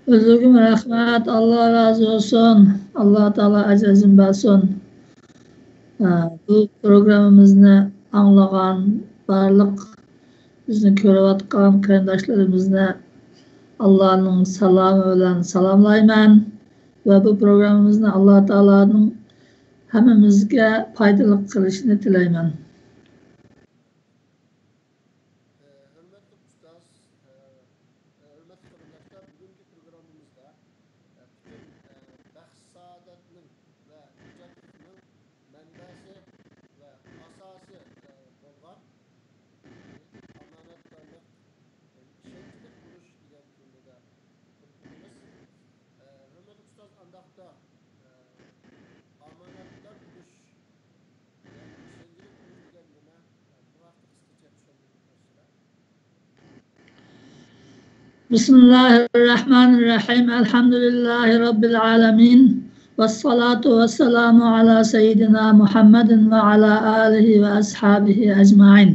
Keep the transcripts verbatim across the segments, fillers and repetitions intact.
ئۆزلۈكۈم رەھمەت، ئاللا رازى بولسۇن. ئاللا تائالا ئەجرىنى بەرسۇن. ھە، بۇ پروگراممىمىزنى ئاڭلىغان بارلىق بىزنى كۆرۈۋاتقان قېرىنداشلىرىمىزنى ئاللانىڭ سالامى بىلەن سالاملايمەن ۋە بۇ پروگراممىمىزنى ئاللا تائالانىڭ ھەممىمىزگە پايدىلىق قىلىشىنى تىلەيمەن. ھۆرمەتلىك ئۇستاز، ھۆرمەتلىك قېرىنداشلار، بۈگۈنكى پروگراممىمىزدا پۈتۈن بەخت-سائادەتنىڭ ۋە نىجاتلىقنىڭ مەنبەسى ۋە ئاساسى بولغان ئامانەتدارلىق، ئىشەنچلىك بولۇش دېگەن تېمىدا تۇرۇپ كېتىمىز. ھۆرمەتلىك ئۇستاز، ئانداقتا ئامانەتدار بولۇش، يەنى ئىشەنچلىك بولۇش دېگەن نېمە؟ بۇ ھەقتە قىسقىچە چۈشەندۈرۈپ بەرسىلە. بسم الله الرحمن الرحيم. الحمد لله رب العالمين. والصلاة والسلام على سيدنا محمد وعلى آله وأصحابه أجمعين.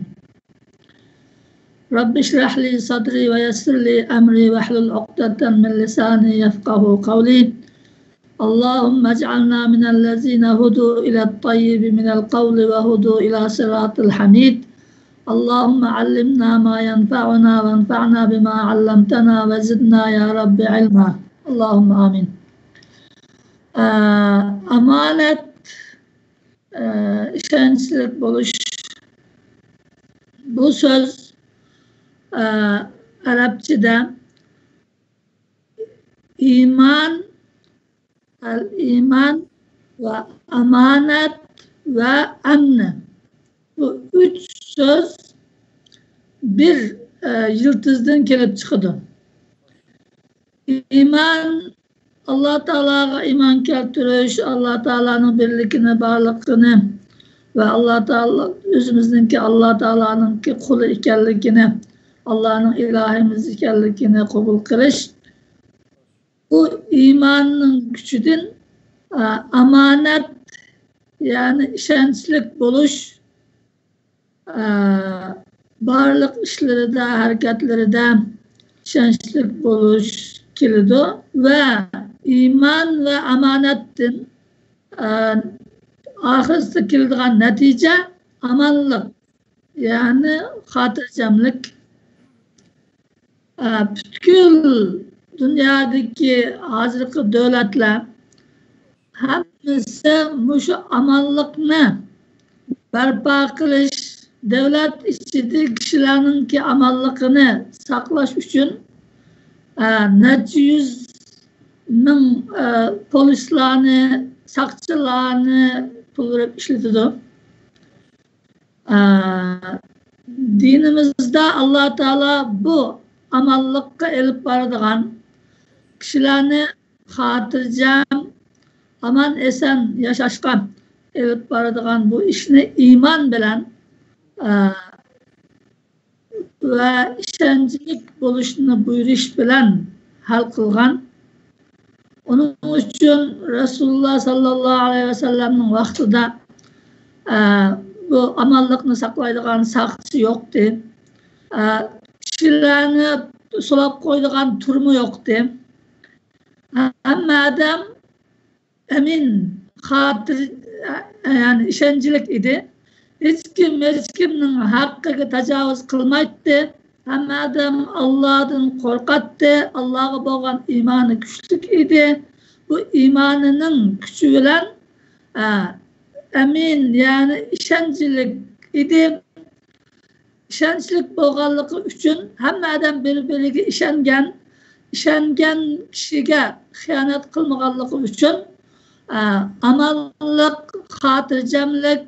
رب اشرح لي صدري ويسر لي أمري واحلل عقدة من لساني يفقهوا قولي. اللهم اجعلنا من الذين هدوا إلى الطيب من القول وهدوا إلى صراط الحميد. اللهم علمنا ما ينفعنا وانفعنا بما علمتنا وزدنا يا رب علما. اللهم آمين. ئە، ئامانەت، ئە، ئىشەنچلىك بولۇش. بۇ سۆز، ئە، ئەرەبچىدە ئىمان، ئەل ئىمان ۋە ئامانەت ۋە ئەمن. بۇ ئۈچ سۆز بىر، ئە، يىلتىزدىن كېلىپ چىقىدۇ. ئىمان، ئاللا تائالاغا ئىمان كەلتۈرۈش، ئاللا تائالانىڭ بىرلىكىنى، بارلىقىنى ۋە ئاللا تائالا ئۆزىمىزنىڭكى ئاللا تائالانىڭكى قۇلى ئىكەنلىكىنى، ئاللانىڭ ئىلاھىمىز ئىكەنلىكىنى قوبۇل قىلىش. بۇ ئىماننىڭ كۈچىدىن، ئە، ئامانەت، يەنى ئىشەنچلىك بولۇش، ئە، بارلىق ئىشلىرىدا، ھەرىكەتلىرىدە ئىشەنچلىك بولۇش كېلىدۇ ۋە ئىمان ۋە ئامانەتتىن، ئە، ئاخىرسىدا كېلىدىغان نەتىجە ئامانلىق، يەنى خاتىرجەملىك. ئە، پۈتكۈل دۇنيادىكى ھازىرقى دۆلەتلەر ھەممىسى مۇشۇ ئامانلىقنى بەرپا قىلىش، دۆلەت ئىچىدىكى كىشىلەرنىڭكى ئامانلىقىنى ساقلاش ئۈچۈن، ئە، نەچچە يۈز مىڭ، ئە، پولىسلارنى، ساقچىلارنى قۇرۇپ ئىشلىتىدۇ. ئە، دىنىمىزدا ئاللا تائالا بۇ ئامانلىققا ئېلىپ بارىدىغان، كىشىلەرنى خاتىرجەم، ئامان-ئېسەن ياشاشقا ئېلىپ بارىدىغان بۇ ئىشنى ئىمان بىلەن، ئە، ۋە ئىشەنچلىك بولۇشنى بۇيرۇش بىلەن ھەل قىلغان. ئۇنىڭ ئۈچۈن رەسۇلۇللا ساللاللاھۇ ئەلەيھى ۋەسەللەمنىڭ ۋاقتىدا، ئە، بۇ ئامانلىقنى ساقلايدىغان ساقچى يوقتى. ئە، كىشىلەرنى سولاپ قويىدىغان تۈرمە يوقتى. ھەممە ئادەم ئەمىن، خاتىر-، يەنى ئىشەنچلىك ئىدى. ھېچكىم ھېچكىمنىڭ ھەققىگە تاجاۋۇز قىلمايتتى. ھەممە ئادەم ئاللادىن قورقاتتى. ئاللاغا بولغان ئىمانى كۈچلۈك ئىدى. بۇ ئىمانىنىڭ كۈچى بىلەن، ئە، ئەمىن، يەنى ئىشەنچلىك ئىدى. ئىشەنچلىك بولغانلىقى ئۈچۈن ھەممە ئادەم بىر-بىرىگە ئىشەنگەن، ئىشەنگەن كىشىگە خىيانەت قىلمىغانلىقى ئۈچۈن، ئە، ئامانلىق، خاتىرجەملىك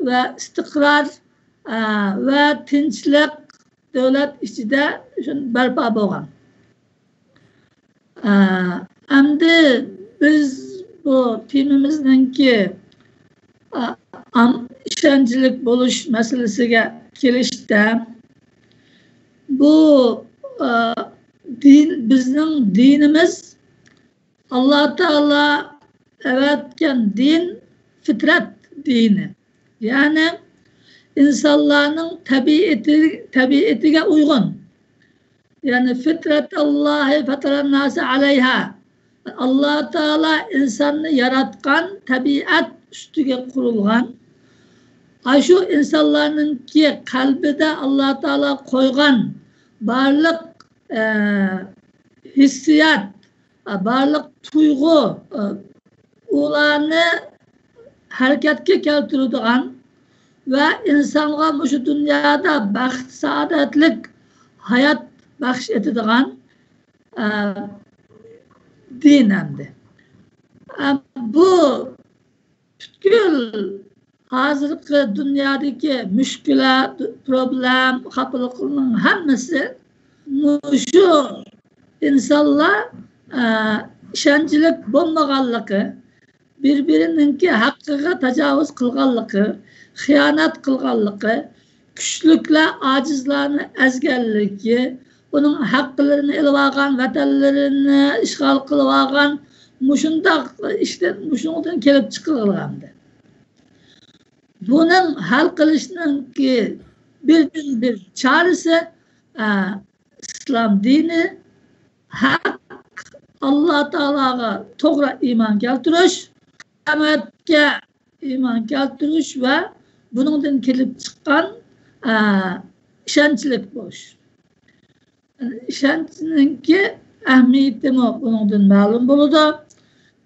ۋە ئىستىقرار، ئە، ۋە تىنچلىق دۆلەت ئىچىدە بەرپا بولغان. ئە، ئەمدى بىز بۇ تېمىمىزنىڭكى، ئە، ئام-، ئىشەنچلىك بولۇش مەسىلىسىگە كېلىشتە، بۇ، ئە، دىن، بىزنىڭ دىنىمىز ئاللا تائالا ئەۋەتكەن دىن فىترەت دىنى. يەنى ئىنسانلارنىڭ تەبىئىتى، تەبىئىتىگە ئۇيغۇن. يەنى فىترەتەللاھى فەتەرەنناسە ئەلەيھا. ئاللا تائالا ئىنساننى ياراتقان تەبىئەت ئۈستىگە قۇرۇلغان. ئاشۇ ئىنسانلارنىڭكى قەلبىدە ئاللا تائالا قويغان بارلىق، ئە، ھېسسىيات، بارلىق تۇيغۇ، ئۇلارنى ھەرىكەتكە كەلتۈرىدىغان ۋە ئىنسانغا مۇشۇ دۇنيادا بەخت-سائادەتلىك ھايات بەخش ئېتىدىغان، ئە، دىن ئەمدى. ئە، بۇ پۈتكۈل ھازىرقى دۇنيادىكى مۈشكۈلە، پروبلېم، خاپىلىقنىڭ ھەممىسى مۇشۇ ئىنسانلار، ئە، ئىشەنچلىك بولمىغانلىقى، بىر-بىرىنىڭكى ھەققىگە تاجاۋۇز قىلغانلىقى، خىيانەت قىلغانلىقى، كۈچلۈكلەر ئاجىزلارنى ئەزگەنلىكى، ئۇنىڭ ھەقلىرىنى ئېلىۋالغان، ۋەتەنلىرىنى ئىشغال قىلىۋالغان، مۇشۇنداق ئىشتىن، مۇشۇنىڭدىن كېلىپ چىقىرىلغانىدى. بۇنىڭ ھەل قىلىشنىڭكى بىردىنبىر چارىسى، ئە، ئىسلام دىنى، ھەق، ئاللا تائالاغا توغرا ئىمان كەلتۈرۈش، قىيامەتكە ئىمان كەلتۈرۈش ۋە بۇنىڭدىن كېلىپ چىققان، ئە، ئىشەنچلىك بولۇش. ئىشەنچنىڭكى ئەھمىيىتىمۇ بۇنىڭدىن مەلۇم بولىدۇ.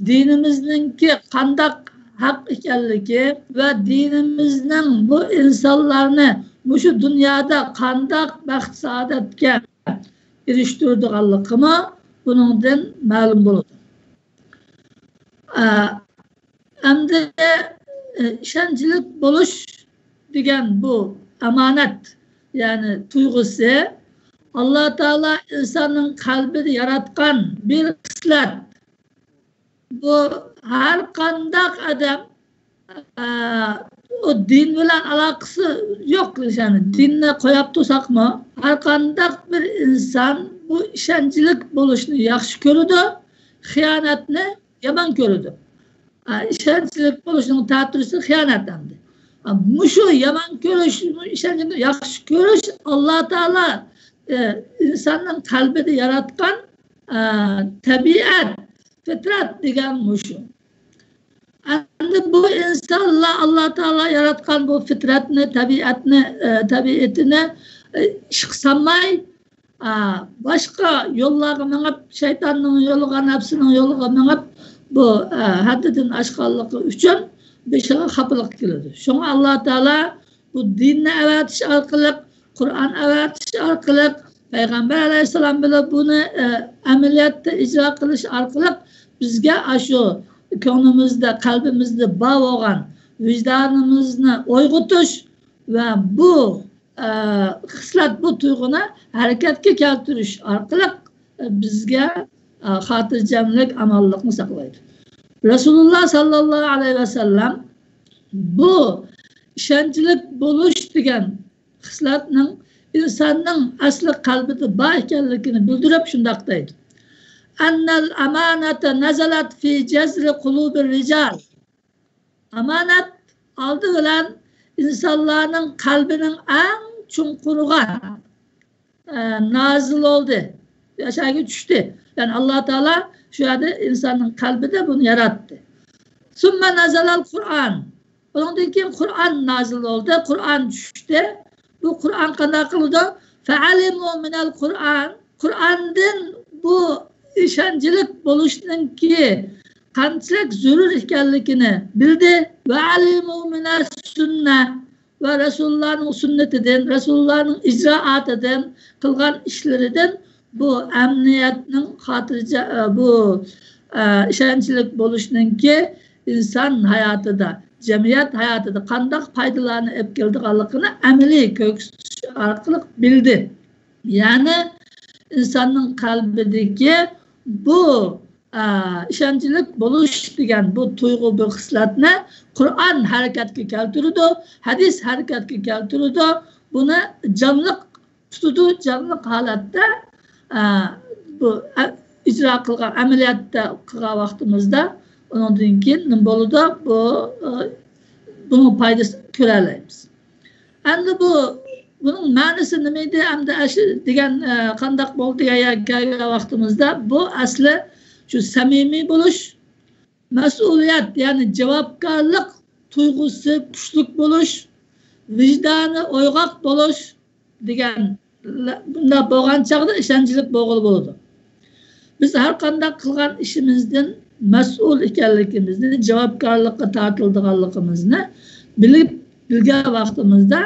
دىنىمىزنىڭكى قانداق ھەق ئىكەنلىكى ۋە دىنىمىزنىڭ بۇ ئىنسانلارنى مۇشۇ دۇنيادا قانداق بەخت-سائادەتكە ئېرىشتۈرىدىغانلىقىمۇ بۇنىڭدىن مەلۇم بولىدۇ. ئە، ئەمدى، ئە، ئىشەنچلىك بولۇش دېگەن بۇ ئامانەت، يەنى تۇيغۇسى، ئاللا تائالا ئىنساننىڭ قەلبىدە ياراتقان بىر خىسلەت. بۇ ھەر قانداق ئادەم، ئە، ئۇ دىن بىلەن ئالاقىسى يوق، يەنى دىننى قويۇپ تۇرساقمۇ، ھەر قانداق بىر ئىنسان بۇ ئىشەنچلىك بولۇشنى ياخشى كۆرىدۇ، خىيانەتنى يامان كۆرىدۇ. ئە، ئىشەنچلىك بولۇشنىڭ تەتۈرىسى خىيانەت ئەمدى. ئە، مۇشۇ يامان كۆرۈش، ئىشەنچنى ياخشى كۆرۈش ئاللا تائالا، ئە، ئىنساننىڭ قەلبىدە ياراتقان، ئە، تەبىئەت، فىترەت دېگەن مۇشۇ. ئەمدى بۇ ئىنسانلار ئاللا تائالا ياراتقان بۇ فىترەتنى، تەبىئەتنى، ئە، تەبىئىتىنى، ئە، ئىشقا سالماي، ئا، باشقا يوللارغا مېڭىپ، شەيتاننىڭ يولىغا، نەپسىنىڭ يولىغا مېڭىپ، بۇ، ئا، ھەددىدىن ئاشقانلىقى ئۈچۈن بېشىغا خاپىلىق كېلىدۇ. شۇڭا ئاللا تائالا بۇ دىننى ئەۋەتىش ئارقىلىق، قۇرئان ئەۋەتىش ئارقىلىق، پەيغەمبەر ئەلەيھىسسالام بىلەن بۇنى، ئە، ئەمەلىيەتتە ئىجرا قىلىش ئارقىلىق بىزگە ئاشۇ كۆڭلىمىزدە، قەلبىمىزدە بار بولغان ۋىجدانىمىزنى ئويغىتىش ۋە بۇ ئە، خىسلەت بۇ تۇيغۇنى ھەرىكەتكە كەلتۈرۈش ئارقىلىق، ئە، بىزگە، ئە، خاتىرجەملىك، ئامانلىقنى ساقلايدۇ. رەسۇلۇللا ساللاللاھۇ ئەلەيھى ۋەسەللەم بۇ ئىشەنچلىك بولۇش دېگەن خىسلەتنىڭ ئىنساننىڭ ئەسلى قەلبىدە بار ئىكەنلىكىنى بىلدۈرۈپ شۇنداق دەيدۇ: «ئەننەل ئامانەتە نەزەلەت فى جەزرى قۇلۇبىر رىجال.» ئامانەت ئالدى بىلەن ئىنسانلارنىڭ قەلبىنىڭ ئەڭ چوڭقۇرىغا، ئە، نازىل بولدى، ئاشۇ يەرگە چۈشتى. يەنى ئاللا تائالا شۇ يەردە ئىنساننىڭ قەلبىدە بۇنى ياراتتى. ثم نزل القرآن. ئۇنىڭدىن كېيىن قۇرئان نازىل بولدى، قۇرئان چۈشتى. بۇ قۇرئان قانداق قىلىدۇ؟ فعلموا من القرآن. قۇرئاندىن بۇ ئىشەنچلىك بولۇشنىڭكى قانچىلىك زۆرۈر ئىكەنلىكىنى بىلدى. وعلموا من السنة. ۋە رەسۇلۇللانىڭ سۈننىتىدىن، رەسۇلۇللانىڭ ئىجرائاتىدىن، قىلغان ئىشلىرىدىن بۇ ئەمەلىيەتنىڭ خاتىرجە-، بۇ، ئە، ئىشەنچلىك بولۇشنىڭكى ئىنسان ھاياتىدا، جەمئىيەت ھاياتىدا قانداق پايدىلارنى ئېلىپ كېلىدىغانلىقىنى ئەمەلىي كۆرسىتىش ئارقىلىق بىلدى. يەنى ئىنساننىڭ قەلبىدىكى بۇ، ئە، ئىشەنچلىك بولۇش دېگەن بۇ تۇيغۇ، بۇ خىسلەتنى قۇرئان ھەرىكەتكە كەلتۈرىدۇ، ھەدىس ھەرىكەتكە كەلتۈرىدۇ. بۇنى جانلىق تۇتىدۇ، جانلىق ھالەتتە، ئە، بۇ، ئە، ئىجرا قىلغان، ئەمەلىيەتتە قىلغان ۋاقتىمىزدا ئۇنىڭدىن كېيىن نېمە بولىدۇ؟ بۇ، ئە، بۇنىڭ پايدىسىنى كۆرەلەيمىز. ئەمدى بۇ بۇنىڭ مەنىسى نېمە ئىدى؟ ئەمدى ئەش-، دېگەن، ئە، قانداق بولدى دېگەن يەرگە كەلگەن ۋاقتىمىزدا، بۇ ئەسلى شۇ سەمىمىي بولۇش، مەسئۇلىيەت، يەنى جاۋابكارلىق تۇيغۇسى كۈچلۈك بولۇش، ۋىجدانى ئويغاق بولۇش دېگەن، بۇنداق بولغان چاغدا ئىشەنچلىك بولغىلى بولىدۇ. بىز ھەر قانداق قىلغان ئىشىمىزدىن مەسئۇل ئىكەنلىكىمىزنى، جاۋابكارلىققا تارتىلىدىغانلىقىمىزنى بىلىپ، بىلگەن ۋاقتىمىزدا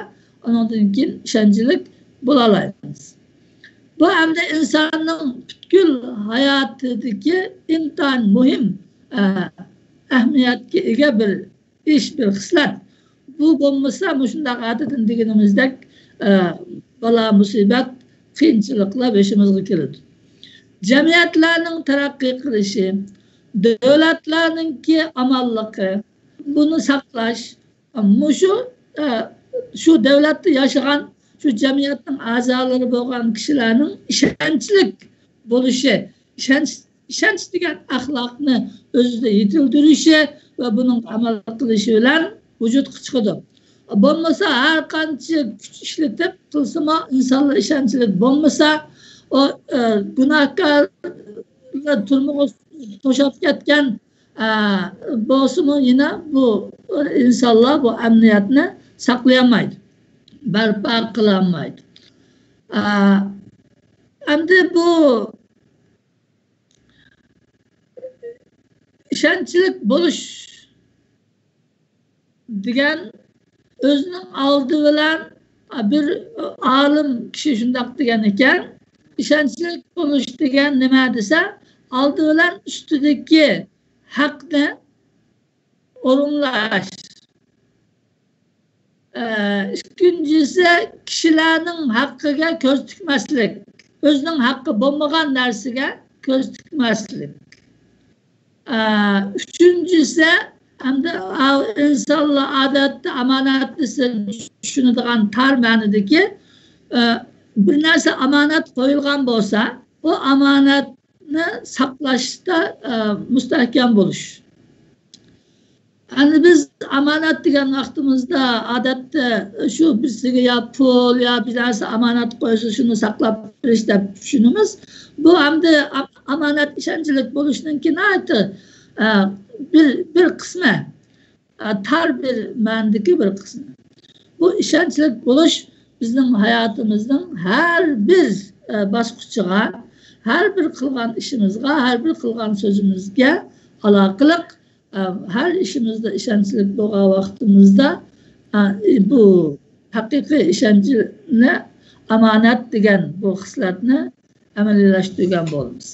ئۇنىڭدىن كېيىن ئىشەنچلىك بولالايمىز. بۇ ئەمدى ئىنساننىڭ پۈتكۈل ھاياتىدىكى ئىنتايىن مۇھىم، ئە، ئەھمىيەتكە ئىگە بىر ئىش، بىر خىسلەت. بۇ بولمىسا، مۇشۇنداق ئادەتتىن دېگىنىمىزدەك، ئە، بالا مۇسىبەت، قىيىنچىلىقلار بېشىمىزغا كېلىدۇ. جەمئىيەتلەرنىڭ تەرەققىي قىلىشى، دۆلەتلەرنىڭكى ئامانلىقى، بۇنى ساقلاش، مۇشۇ، ئە، شۇ دۆلەتتە ياشىغان، شۇ جەمئىيەتنىڭ ئەزالىرى بولغان كىشىلەرنىڭ ئىشەنچلىك بولۇشى، ئىشەنچ، ئىشەنچ دېگەن ئەخلاقنى ئۆزىدە يېتىلدۈرۈشى ۋە بۇنىڭغا ئەمەل قىلىشى بىلەن ۋۇجۇدقا چىقىدۇ. بولمىسا، ھەر قانچە كۈچ ئىشلىتىپ قىلسىمۇ، ئىنسانلار ئىشەنچلىك بولمىسا، ئۇ، ئە، گۇناھكارلار تۈرمىگە توشاپ كەتكەن ئە، بولسىمۇ يەنە بۇ ئىنسانلار بۇ ئەمنىيەتنى ساقلىيالمايدۇ، بەرپا قىلالمايدۇ. ئە، ئەمدى بۇ ئىشەنچلىك بولۇش دېگەن ئۆزىنىڭ ئالدى بىلەن، ئە، بىر ئالىم كىشى شۇنداق دېگەن ئىكەن، ئىشەنچلىك بولۇش دېگەن نېمە دېسە، ئالدى بىلەن ئۈستىدىكى ھەقنى ئورۇنلاش. ئە، ئىككىنچىسى، كىشىلەرنىڭ ھەققىگە كۆز تىكمەسلىك، ئۆزىنىڭ ھەققى بولمىغان نەرسىگە كۆز تىكمەسلىك. ئە، ئۈچىنچىسى، ئەمدى ئا-، ئىنسانلار ئادەتتە ئامانەت دېسە چۈشىنىدىغان تار مەنىدىكى، ئە، بىر نەرسە ئامانەت قويۇلغان بولسا، ئۇ ئامانەتنى ساقلاشتا، ئە، مۇستەھكەم بولۇش. ئەمدى بىز ئامانەت دېگەن ۋاقتىمىزدا، ئادەتتە شۇ بىرسىگە يا پۇل، يا بىر نەرسە ئامانەت قويسا، شۇنى ساقلاپ بېرىش دەپ چۈشىنىمىز. بۇ ئەمدى ئام-، ئامانەت ئىشەنچلىك بولۇشنىڭكى ناھايىتى، ئە، بىر، بىر قىسمى، ئە، تار بىر مەنىدىكى بىر قىسمى. بۇ ئىشەنچلىك بولۇش بىزنىڭ ھاياتىمىزنىڭ ھەر بىر، ئە، باسقۇچىغا، ھەر بىر قىلغان ئىشىمىزغا، ھەر بىر قىلغان سۆزىمىزگە ئالاقىلىق. ئە، ھەر ئىشىمىزدا ئىشەنچلىك بولغان ۋاقتىمىزدا، ئە، بۇ ھەقىقىي ئىشەنچنى، ئامانەت دېگەن بۇ خىسلەتنى ئەمەلىيلەشتۈرگەن بولىمىز.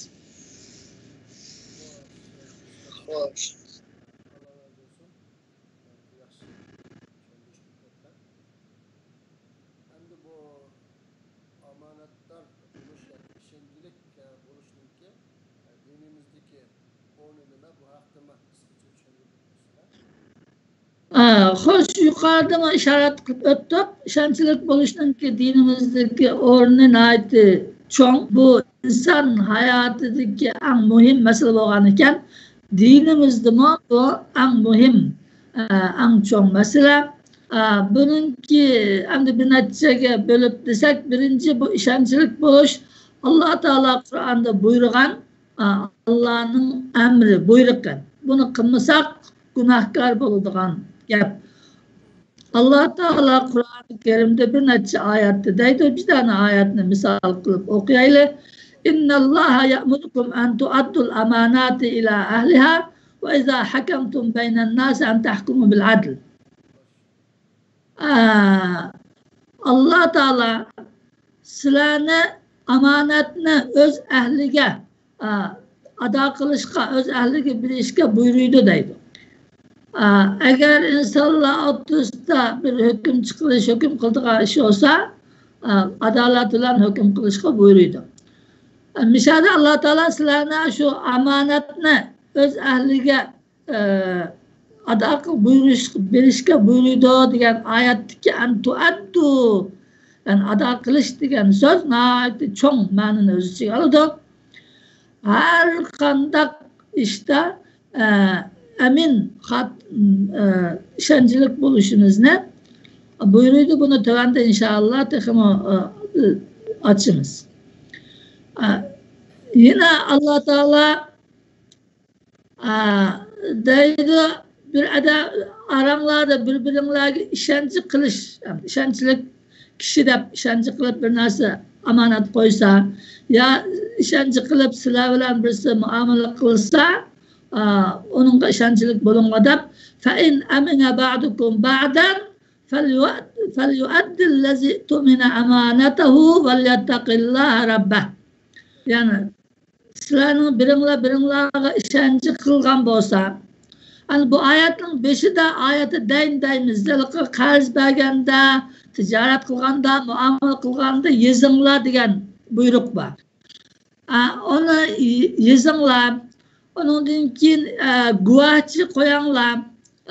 ئەمدى بۇ ئامانەتدار بولۇش ياكى ئىشەنچلىك بولۇشنىڭكى دىنىمىزدىكى ئورنى نېمە؟ بۇ ھەقتىمۇ قىسقىچە چۈشەندۈرۈپ ئۆتسىلە. ئا، خوش، يۇقىرىدىمۇ ئىشارەت قىلىپ ئۆتتۇق. ئىشەنچلىك بولۇشنىڭكى دىنىمىزدىكى ئورنى ناھايىتى چوڭ. بۇ ئىنسان ھاياتىدىكى ئەڭ مۇھىم مەسىلە بولغان ئىكەن. دىنىمىزدىمۇ بۇ ئەڭ مۇھىم، ئە، ئەڭ چوڭ مەسىلە. ئە، بۇنىڭكى ئەمدى بىر نەچچىگە بۆلۈپ دېسەك، بىرىنچى، بۇ ئىشەنچلىك بولۇش. ئاللا تائالا قۇرئاندا بۇيرۇغان، ئە، ئاللانىڭ ئەمرى، بۇيرۇقى. بۇنى قىلمىساق، گۇناھكار بولىدىغان گەپ. ئاللا تائالا قۇرئانى كەرىمدە بىر نەچچە ئايەتتە دەيدۇ، بىر دانە ئايەتنى مىسال قىلىپ ئوقۇيايلى. إن الله يأمركم أن تؤدوا الأمانات إلى أهلها وإذا حكمتم بين الناس أن تحكموا بالعدل. ئا، ئاللا تائالا سىلەرنى ئامانەتنى ئۆز ئەھلىگە، ئا، ئادا قىلىشقا، ئۆز ئەھلىگە بېرىشكە بۇيرۇيدۇ دەيدۇ. ئا، ئەگەر ئىنسانلار ئوتتۇرىسىدا بىر ھۆكۈم چىقىرىش، ھۆكۈم قىلىدىغان ئىش بولسا، ئا، ئادالەت بىلەن ھۆكۈم قىلىشقا بۇيرۇيدۇ. ئا، مىسالدا ئاللا تائالا سىلەرنى شۇ ئامانەتنى ئۆز ئەھلىگە ئە، ئادا قىل-، بۇيرۇش-، بېرىشكە بۇيرۇيدۇ دېگەن ئايەتتىكى أن تؤدوا، يەنى ئادا قىلىش دېگەن سۆز ناھايىتى چوڭ مەنىنى ئۆز ئىچىگە ئالىدۇ. ھەر قانداق ئىشتا، ئە، ئەمىن، خات-، ئە، ئىشەنچلىك بولۇشىمىزنى بۇيرۇيدۇ، بۇنى تۆۋەندە ئىنشائاللا تېخىمۇ، ئا، ئاچىمىز. ئا، يەنە ئاللا تائالا، ئا، دەيدۇ، بىر ئادەم ئاراڭلاردا بىر-بىرىڭلارگە ئىشەنچ قىلىش، ئىشەنچلىك كىشى دەپ ئىشەنچ قىلىپ بىر نەرسە ئامانەت قويسا، يا ئىشەنچ قىلىپ سىلەر بىلەن بىرسى مۇئامىلە قىلسا، ئا، ئۇنىڭغا ئىشەنچلىك بولۇڭلار دەپ، فَإِنْ أَمِنَ بَعْضُكُمْ بَعْضًا فَلْيُؤَدِّ، فَلْيُؤَدِّ الَّذِي اؤْتُمِنَ أَمَانَتَهُ وَلْيَتَّقِ اللَّهَ رَبَّهُ. يەنى سىلەرنىڭ بىرىڭلار بىرىڭلارغا ئىشەنچ قىلغان بولسا، ئەنە بۇ ئايەتنىڭ بېشىدا، ئايەتتە دەينى دەيمىز، ھېلىقى قەرز بەرگەندە، تىجارەت قىلغاندا، مۇئامىلە قىلغاندا يېزىڭلار دېگەن بۇيرۇق بار. ئا، ئۇنى ي-، يېزىڭلار. ئۇنىڭدىن كېيىن، ئە، گۇۋاھچى قوياڭلار.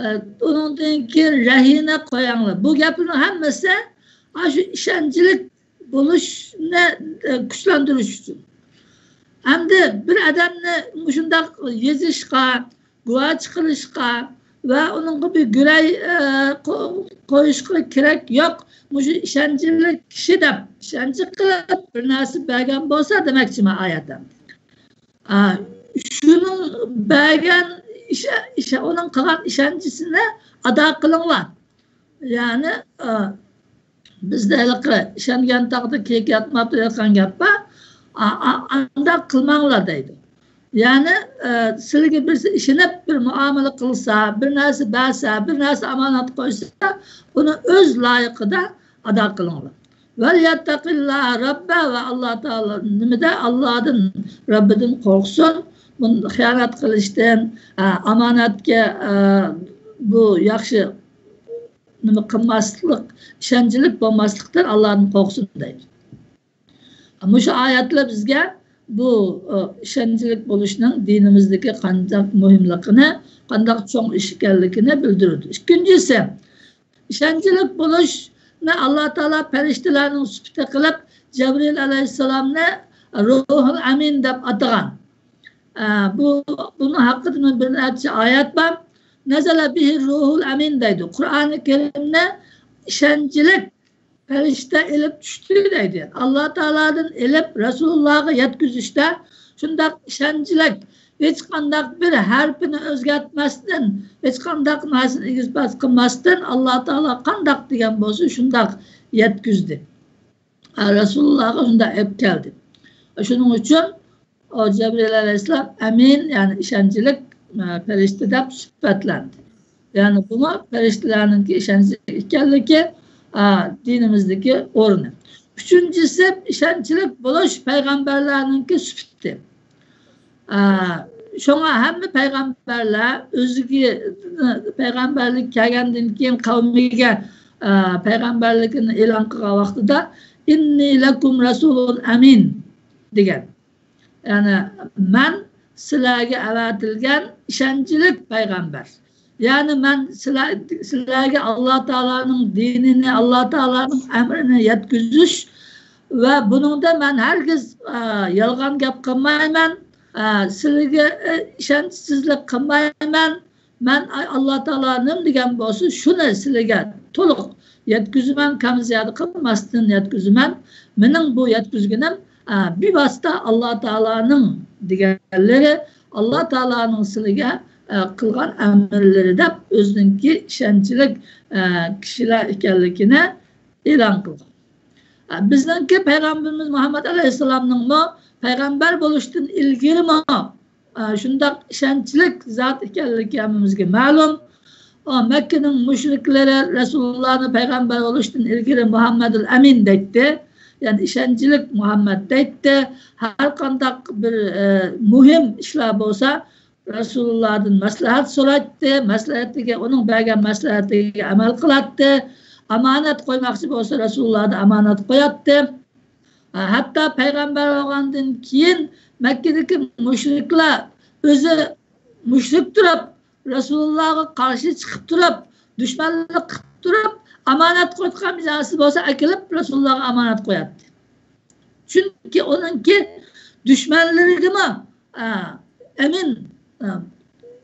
ئە، ئۇنىڭدىن كېيىن رەھىنە قوياڭلار. بۇ گەپلەرنىڭ ھەممىسى ئاشۇ ئىشەنچلىك بولۇشنى، ئە، كۈچلەندۈرۈش ئۈچۈن. ئەمدى بىر ئادەمنى مۇشۇنداق يېزىشقا، گۇۋاچى قىلىشقا ۋە ئۇنىڭغا بىر گۈرەي، ئە، قو-، قويۇشقا كېرەك يوق. مۇشۇ ئىشەنچلىك كىشى دەپ ئىشەنچ قىلىپ بىر نەرسە بەرگەن بولسا دېمەكچىمەن ئايەتتە. ئا، شۇنىڭ بەرگەن ئىشە-، ئىشە-، ئۇنىڭ قىلغان ئىشەنچىسىنى ئادا قىلىڭلار. يەنى، ئا، بىزدە ھېلىقى ئىشەنگەن تاغدا كېيىك ياتماپتۇ دەيدىغان گەپ بار. ئا-، ئا-، ئانداق قىلماڭلار دەيدۇ. يەنى، ئە، سىلىگە بىرسى ئىشىنىپ بىر مۇئامىلە قىلسا، بىر نەرسە بەرسە، بىر نەرسە ئامانەت قويسا، ئۇنى ئۆز لايىقىدا ئادا قىلىڭلار. وَلْيَتَّقِ اللَّهَ رَبَّهُ، ۋە ئاللا تائالا نېمىدە؟ ئاللادىن، رەببىدىن قورقسۇن. بۇنى خىيانەت قىلىشتىن، ئە، ئامانەتكە، ئە، بۇ ياخشى نېمە قىلماسلىق، ئىشەنچلىك بولماسلىقتىن ئاللادىن قورقسۇن دەيدۇ. مۇشۇ ئايەتلەر بىزگە بۇ، ئە، ئىشەنچلىك بولۇشنىڭ دىنىمىزدىكى قانداق مۇھىملىقىنى، قانداق چوڭ ئىش ئىكەنلىكىنى بىلدۈرىدۇ. ئىككىنچىسى، ئىشەنچلىك بولۇشنى ئاللا تائالا پەرىشتىلەرنىڭ سۈپىتى قىلىپ، جەبرىئىل ئەلەيھىسسالامنى روھۇل ئەمىن دەپ ئاتىغان. ئە، بۇ، بۇنىڭ ھەققىدە بىر نەچچە ئايەت بار. نەزەلە بىھىر روھۇل ئەمىن دەيدۇ. قۇرئانى كەرىمنى ئىشەنچلىك پەرىشتە ئېلىپ چۈشتى دەيدۇ. ئاللا تائالادىن ئېلىپ رەسۇلۇللاغا يەتكۈزۈشتە شۇنداق ئىشەنچلىك، ھېچقانداق بىر ھەرپىنى ئۆزگەرتمەستىن، ھېچقانداق نەرسىنى ئېگىز پەس قىلماستىن، ئاللا تائالا قانداق دېگەن بولسا شۇنداق يەتكۈزدى. ئە، رەسۇلۇللاغا شۇنداق ئېلىپ كەلدى. شۇنىڭ ئۈچۈن ئۇ جەبرىئىل ئەلەيھىسسالام ئەمىن، يەنى ئىشەنچلىك، ئە، پەرىشتە دەپ سۈپەتلەندى. يەنى بۇمۇ پەرىشتىلەرنىڭكى ئىشەنچلىك ئىكەنلىكى، ئە، دىنىمىزدىكى ئورنى. ئۈچىنچىسى، ئىشەنچلىك بولۇش پەيغەمبەرلەرنىڭكى سۈپىتى. ئە، شۇڭا ھەممە پەيغەمبەرلەر ئۆزىگە پەيغەمبەرلىك كەلگەندىن كېيىن قەۋمىگە، ئە، پەيغەمبەرلىكىنى ئېلان قىلغان ۋاقتىدا، «ئىننى لەكۇم رەسۇلۇن ئەمىن» دېگەن. يەنى، مەن سىلەرگە ئەۋەتىلگەن ئىشەنچلىك پەيغەمبەر. يەنى، مەن سىلەر، سىلەرگە ئاللا تائالانىڭ دىنىنى، ئاللا تائالانىڭ ئەمرىنى يەتكۈزۈش ۋە بۇنىڭدا مەن ھەرگىز، ئە، يالغان گەپ قىلمايمەن، ئە، سىلەرگە، ئە، ئىشەنچسىزلىك قىلمايمەن. مەن، ئاي، ئاللا تائالا نېمە دېگەن بولسا، شۇنى سىلەرگە تولۇق يەتكۈزىمەن، كەم زىيادە قىلماستىن يەتكۈزىمەن. مېنىڭ بۇ يەتكۈزگىنىم، ئە، بىۋاسىتە ئاللا تائالانىڭ دېگەنلىرى، ئاللا تائالانىڭ سىلەرگە، ئە، قىلغان ئەمىرلىرى دەپ ئۆزىنىڭكى ئىشەنچلىك، ئە، كىشىلەر ئىكەنلىكىنى ئېلان قىلغان. ئە، بىزنىڭكى پەيغەمبىرىمىز مۇھەممەد ئەلەيھىسسالامنىڭمۇ پەيغەمبەر بولۇشتىن ئىلگىرىمۇ، ئە، شۇنداق ئىشەنچلىك زات ئىكەنلىكى ھەممىمىزگە مەلۇم. ئۇ مەككىنىڭ مۇشرىكلىرى رەسۇلۇللانى پەيغەمبەر بولۇشتىن ئىلگىرى مۇھەممەدۇل ئەمىن دەيتتى. يەنى ئىشەنچلىك مۇھەممەد دەيتتى. ھەر قانداق بىر، ئە، مۇھىم ئىشلار بولسا، رەسۇلۇللادىن مەسلىھەت سورايتتى، مەسلىھەتىگە، ئۇنىڭ بەرگەن مەسلىھەتىگە ئەمەل قىلاتتى، ئامانەت قويماقچى بولسا، رەسۇلۇللادىن ئامانەت قوياتتى. ھەتتا پەيغەمبەر بولغاندىن كېيىن مەككىدىكى مۇشرىكلار ئۆزى مۇشرىك تۇرۇپ، رەسۇلۇللاغا قارشى چىقىپ تۇرۇپ، دۈشمەنلىك قىلىپ تۇرۇپ، ئامانەت قويۇپ قالغان بىر نەرسە بولسا ئەكېلىپ رەسۇلۇللاغا ئامانەت قوياتتى. چۈنكى ئۇنىڭكى دۈشمەنلىرىگىمۇ، ئا، ئەمىن، ئا،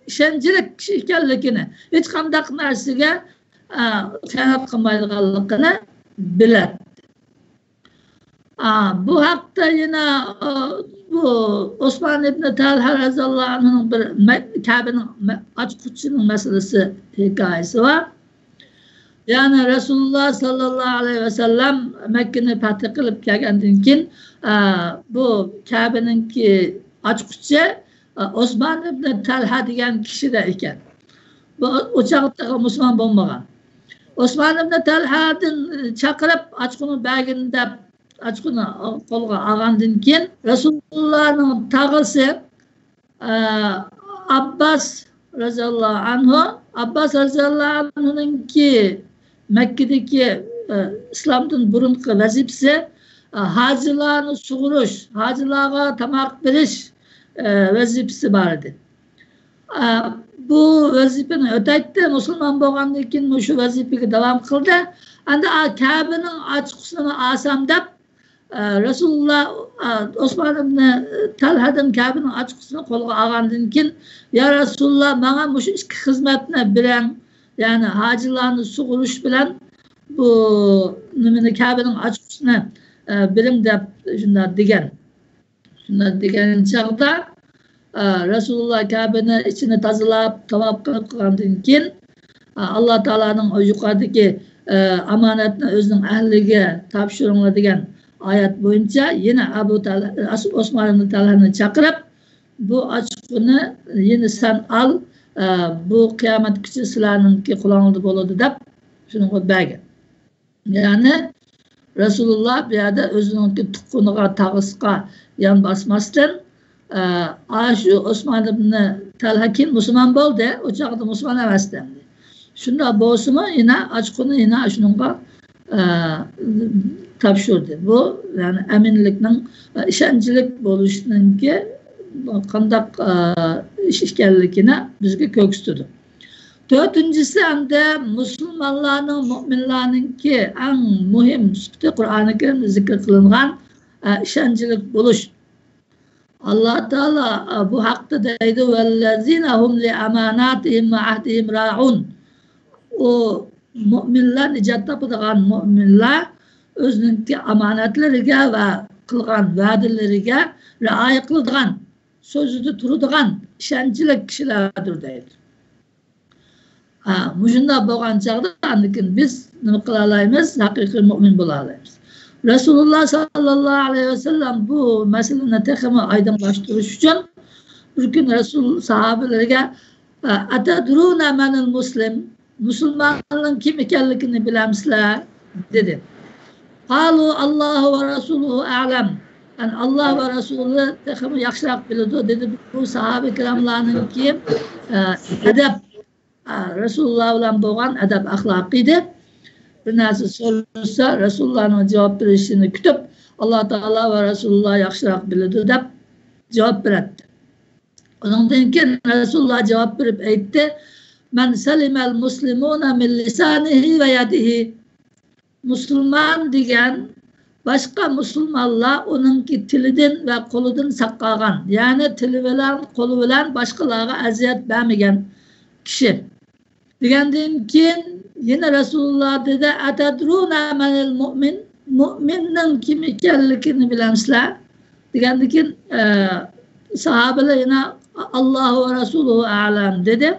ئىشەنچلىك كىشى ئىكەنلىكىنى، ھېچقانداق نەرسىگە، ئا، خىيانەت قىلمايدىغانلىقىنى بىلەتتى. ئا، بۇ ھەقتە يەنە، ئا، بۇ ئوسمان ئىبنى تەلھە رەزىياللاھۇ ئەنھۇنىڭ بىر مە-، كەبىنىڭ مە-، ئاچقۇچىنىڭ مەسىلىسى، ھېكايىسى بار. يەنى رەسۇلۇللاھ ساللاللاھۇ ئەلەيھى ۋەسەللەم مەككىنى پەتھ قىلىپ كەلگەندىن كېيىن، ئا، بۇ كەبىنىڭكى ئاچقۇچى، ئا، ئوسمان ئىبنى تەلھە دېگەن كىشىدە ئىكەن. بۇ ئۇ چاغدا تېخى مۇسۇلمان بولمىغان. ئوسمان ئىبنى تەلھەدىن چاقىرىپ، ئاچقۇنى بەرگىن دەپ، ئاچقۇنى قولغا ئالغاندىن كېيىن، رەسۇلۇللاھنىڭ تاغىسى، ئە، ئابباس رەزىياللاھۇ ئەنھۇ، ئابباس رەزىياللاھۇ ئەنھۇنىڭكى مەككىدىكى، ئە، ئىسلامدىن بۇرۇنقى ۋەزىپىسى، ئە، ھاجىلارنى سۇغۇرۇش، ھاجىلارغا تاماق بېرىش، ئە، ۋەزىپىسى بار ئىدى. ئە، بۇ ۋەزىپىنى ئۆتەيتتى. مۇسۇلمان بولغاندىن كېيىن مۇشۇ ۋەزىپىگە داۋام قىلدى. ئەمدى، ئا، كەبىنىڭ ئاچقۇسىنى ئالسام دەپ، ئە، رەسۇلۇللاھ، ئە، ئوسمان ئىبنى تەلھەدىن كەبىنىڭ ئاچقۇسىنى قولغا ئالغاندىن كېيىن، يا رەسۇلۇللاھ، ماڭا مۇشۇ ئىككى خىزمەتنى بېرىڭ، يەنى ھاجىلارنى سۇغۇرۇش بىلەن بۇ نېمىنى، كەبىنىڭ ئاچقۇسىنى، ئە، بېرىڭ دەپ شۇنداق دېگەن. شۇنداق دېگەن چاغدا، ئە، رەسۇلۇللاھ كەبىنى ئىچىنى تازىلاپ، تاۋاپ قىلىپ قىلغاندىن كېيىن، ئە، ئاللا تائالانىڭ ئۇ يۇقىرىدىكى، ئە، ئامانەتنى ئۆزىنىڭ ئەھلىگە تاپشۇرۇڭلار دېگەن ئايەت بويىچە يەنە ئەبۇ تەل-، ئەس-، ئوسمان ئىبنى تەلھەنى چاقىرىپ، بۇ ئاچقۇنى يەنە سەن ئال، ئە، بۇ قىيامەتكىچە سىلەرنىڭكى قولۇڭلاردا بولىدۇ دەپ شۇنىڭغا بەرگەن. يەنى رەسۇلۇللاھ بۇ يەردە ئۆزىنىڭكى تۇغقىنىغا، تاغىسىغا يان باسماستىن، ئە، ئاشۇ ئوسمان ئىبنى تەلھە كېيىن مۇسۇلمان بولدى، ئۇ چاغدا مۇسۇلمان ئەمەستى ئەمدى. شۇنداق بولسىمۇ، يەنە ئاچقۇنى يەنە شۇنىڭغا، ئە، تاپشۇردى. بۇ، يەنى ئەمىنلىكنىڭ، ئە، ئىشەنچلىك بولۇشنىڭكى قانداق، ئە، ئىش ئىكەنلىكىنى بىزگە كۆرسىتىدۇ. تۆتىنچىسى، ئەمدى مۇسۇلمانلارنىڭ، مۆمىنلەرنىڭكى ئەڭ مۇھىم سۈپىتى قۇرئانى كەرىمدە زىكىر قىلىنغان، ئە، ئىشەنچلىك بولۇش. ئاللا تائالا، ئە، بۇ ھەقتە دەيدۇ، «ۋەللەزىنە ھۇم لىئاماناتىھىم ۋە ئەھدىھىم رائۇن.» ئۇ مۆمىنلەر، نىجات تاپىدىغان مۆمىنلەر ئۆزىنىڭكى ئامانەتلىرىگە ۋە قىلغان ۋەدىلىرىگە رىئايە قىلىدىغان، سۆزىدە تۇرىدىغان ئىشەنچلىك كىشىلەردۇر دەيدۇ. ھە، مۇشۇنداق بولغان چاغدا ئاندىن كېيىن بىز نېمە قىلالايمىز؟ ھەقىقىي مۆمىن بولالايمىز. رەسۇلۇللا ساللاللاھۇ ئەلەيھى ۋەسەللەم بۇ مەسىلىنى تېخىمۇ ئايدىڭلاشتۇرۇش ئۈچۈن بىر كۈن رەسۇل ساھابىلىرىگە، «ئەتەدرۇنە مەنىل مۇسلىم؟» مۇسۇلماننىڭ كىم ئىكەنلىكىنى بىلەمسىلەر؟ دېدى. قالۇ، «ئاللاھۇ ۋە رەسۇلۇھۇ ئەلەم.» يەنى، «ئاللا ۋە رەسۇلى تېخىمۇ ياخشىراق بىلىدۇ» دېدى. بۇ ساھابە كىراملارنىڭكى، ئە، ئەدەپ، ئە، رەسۇلۇللا بىلەن بولغان ئەدەپ ئەخلاقى ئىدى. بىر نەرسە سورىسا، رەسۇلۇللانىڭ جاۋاب بېرىشىنى كۈتۈپ، «ئاللا تائالا ۋە رەسۇلۇللا ياخشىراق بىلىدۇ» دەپ جاۋاب بېرەتتى. ئۇنىڭدىن كېيىن رەسۇلۇللا جاۋاب بېرىپ ئېيتتى، «مەن سەلىمەل مۇسلىمۇنە مىن لىسانىھى ۋە يەدىھى.» مۇسۇلمان دېگەن باشقا مۇسۇلمانلار ئۇنىڭكى تىلىدىن ۋە قولىدىن ساقالغان، يەنى تىلى بىلەن، قولى بىلەن باشقىلارغا ئەزىيەت بەرمىگەن كىشى. دېگەندىن كېيىن يەنە رەسۇلۇللا دېدى، «ئەتەدرۇنە مەنىل مۇئمىن؟» مۇئمىننىڭ كىم ئىكەنلىكىنى بىلەمسىلەر؟ دېگەندىن كېيىن، ئە، ساھابىلەر يەنە، «ئاللاھۇ ۋە رەسۇلۇھۇ ئەلەم» دېدى.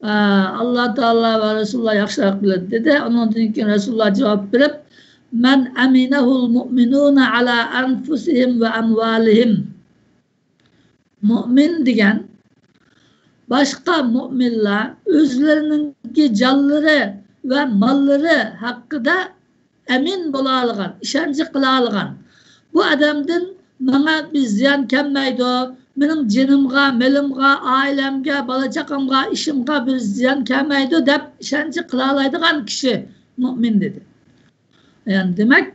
ئە، «ئاللا تائالا ۋە رەسۇلۇللا ياخشىراق بىلىدۇ» دېدى. ئۇنىڭدىن كېيىن رەسۇلۇللا جاۋاب بېرىپ، «مەن ئەمىنەھۇل مۇئمىنۇنە ئەلا ئەنفۇسىھىم ۋە ئەمۋالىھىم.» مۆمىن دېگەن باشقا مۆمىنلەر ئۆزلىرىنىڭكى جانلىرى ۋە ماللىرى ھەققىدە ئەمىن بولالىغان، ئىشەنچ قىلالىغان، بۇ ئادەمدىن ماڭا بىر زىيان كەلمەيدۇ، مېنىڭ جېنىمغا، مېلىمغا، ئائىلەمگە، بالا-چاقامغا، ئىشىمغا بىر زىيان كەلمەيدۇ دەپ ئىشەنچ قىلالايدىغان كىشى مۆمىن دېدى. يەنى دېمەك،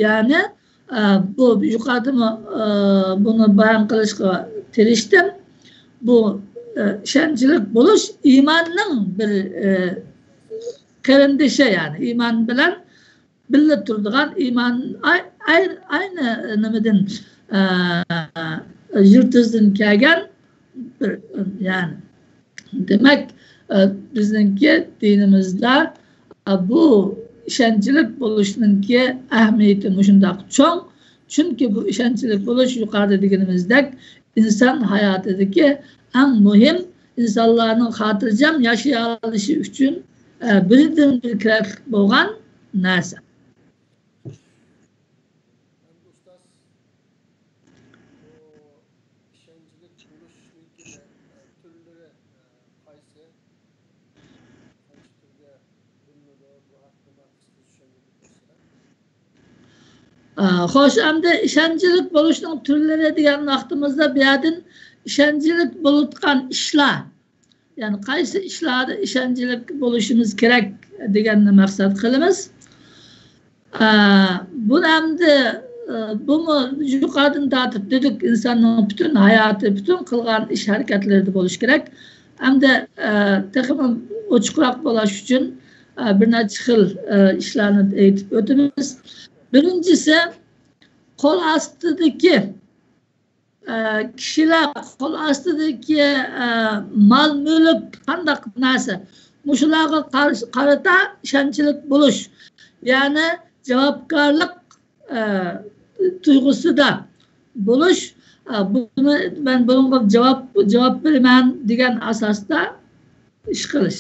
يەنى، ئە، بۇ يۇقىرىدىمۇ، ئە، بۇنى بايان قىلىشقا تىرىشتىم. بۇ، ئە، ئىشەنچلىك بولۇش ئىماننىڭ بىر، ئە، قېرىندىشى، يەنى ئىمان بىلەن بىللە تۇرىدىغان، ئىمان ئاي-، ئاي-، ئاينى نېمىدىن، ئە، يىلتىزدىن كەلگەن بىر، يەنى دېمەك، ئە، بىزنىڭكى دىنىمىزدا، ئە، بۇ ئىشەنچلىك بولۇشنىڭكى ئەھمىيىتى مۇشۇنداق چوڭ. چۈنكى بۇ ئىشەنچلىك بولۇش يۇقىرىدا دېگىنىمىزدەك ئىنسان ھاياتىدىكى ئەڭ مۇھىم، ئىنسانلارنىڭ خاتىرجەم ياشىيالىشى ئۈچۈن، ئە، بىردىنبىر كېرەكلىك بولغان نەرسە. ئەمدى ئۇستاز، بۇ ئىشەنچلىك بولۇشنىڭكى، ئە، تۈرلىرى، ئە، قايسى؟ قايسى تۈرگە بۆلۈنىدۇ؟ بۇ ھەققىدە ماڭا قىسقىچە چۈشەندۈرۈپ بەرسىلەر. ئە، خوش، ئەمدى ئىشەنچلىك بولۇشنىڭ تۈرلىرى دېگەن ۋاقتىمىزدا بۇ يەردىن ئىشەنچلىك بولۇۋاتقان ئىشلار، يەنى قايسى ئىشلاردا ئىشەنچلىك بولۇشىمىز كېرەك دېگەننى مەقسەت قىلىمىز. ئە، بۇنى ئەمدى، ئە، بۇمۇ يۇقىرىدىن تارتىپ دېدۇق، ئىنساننىڭ پۈتۈن ھاياتى، پۈتۈن قىلغان ئىش ھەرىكەتلىرىدە بولۇشى كېرەك. ئەمدى، ئە، تېخىمۇ ئوچۇقراق بولۇش ئۈچۈن، ئە، بىر نەچچە خىل، ئە، ئىشلارنى ئېيتىپ ئۆتىمىز. بىرىنچىسى، قول ئاستىدىكى، ئە، كىشىلەر، قول ئاستىدىكى، ئە، مال-مۈلۈك، قانداق نەرسە، مۇشۇلارغا قار-، قارىتا ئىشەنچلىك بولۇش، يەنى جاۋابكارلىق، ئە، تۇيغۇسىدا بولۇش. ئە، بۇنى مەن بۇنىڭغا جاۋاب، جاۋاب بېرىمەن دېگەن ئاساستا ئىش قىلىش.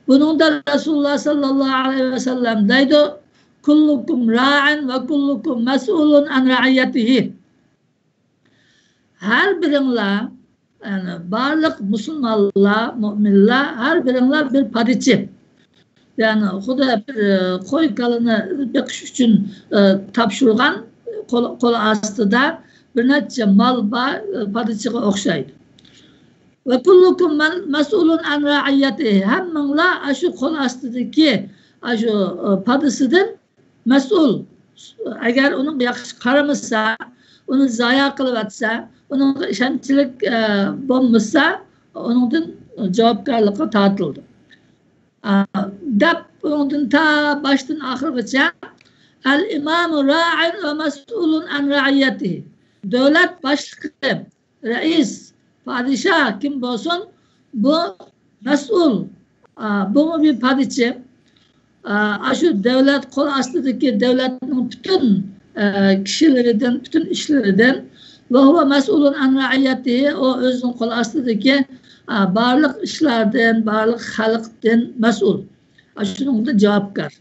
بۇنىڭدا رەسۇلۇللا ساللاللاھۇ ئەلەيھى ۋەسەللەم دەيدۇ، كۇللۇكۇم راءىن ۋە كۇللۇكۇم مەسئۇلۇن ئەن رەئىيەتىھى. ھەر بىرىڭلار، يەنى بارلىق مۇسۇلمانلار، مۇئمىنلار، ھەر بىرىڭلار بىر پادىچى. يەنى خۇددى بىر، ئە، قوي كالىنى بېقىش ئۈچۈن، ئە، تاپشۇرغان قول، قول ئاستىدا بىر نەچچە مال بار، ئە، پادىچىغا ئوخشايدۇ. ۋە كۇللۇكۇم مەن-، مەسئۇلۇن ئەن رەئىيەتىھى. ھەممىڭلار ئاشۇ قول ئاستىدىكى، ئاشۇ، ئە، پادىسىدىن مەسئۇل. ئەگەر ئۇنىڭغا ياخشى قارىمىسا، ئۇنى زايە قىلىۋەتسە، ئۇنىڭغا ئىشەنچلىك، ئە، بولمىسا، ئۇنىڭدىن جاۋابكارلىققا تارتىلىدۇ. ئە، دەپ ئۇنىڭدىن تا باشتىن ئاخىرغىچە، ئەل ئىمامۇ رائىن ۋە مەسئۇلۇن ئەن رەئىيەتىھى. دۆلەت باشلىقى، رەئىس، پادىشاھ كىم بولسۇن، بۇ مەسئۇل، ئا، بۇمۇ بىر پادىچى. ئا، ئاشۇ دۆلەت قول ئاستىدىكى دۆلەتنىڭ پۈتۈن، ئا، كىشىلىرىدىن، پۈتۈن ئىشلىرىدىن. ۋە ھۇۋە مەسئۇلۇن ئەن رەئىيەتىھى، ئۇ ئۆزىنىڭ قول ئاستىدىكى، ئا، بارلىق ئىشلاردىن، بارلىق خەلقتىن مەسئۇل. ئاشۇنىڭدا جاۋابكار.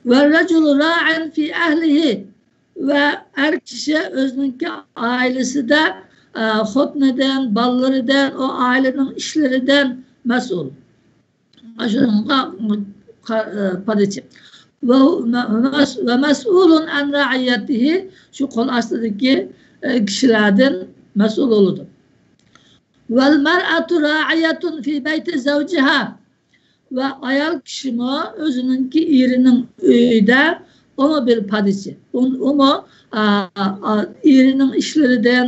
ۋە رەجۇلۇ رائىن فى ئەھلىھى. ۋە ئەر كىشى ئۆزىنىڭكى ئائىلىسىدە، ئە، خوتۇنىدىن، بالىلىرىدىن، ئۇ ئائىلىنىڭ ئىشلىرىدىن مەسئۇل. ئاشۇنىڭغا قا-، ئە، پادىچى. ۋە، ۋە مەس-، ۋە مەسئۇلۇن ئەن رەئىيەتىھى، شۇ قول ئاستىدىكى، ئە، كىشىلەردىن مەسئۇل بولىدۇ. ۋەل مەرئەتۇ رائىيەتۇن فى بەيتى زەۋجىھا. ۋە ئايال كىشىمۇ ئۆزىنىڭكى ئېرىنىڭ ئۆيىدە ئۇمۇ بىر پادىچى. ئۇ-، ئۇمۇ، ئا، ئا، ئېرىنىڭ ئىشلىرىدىن،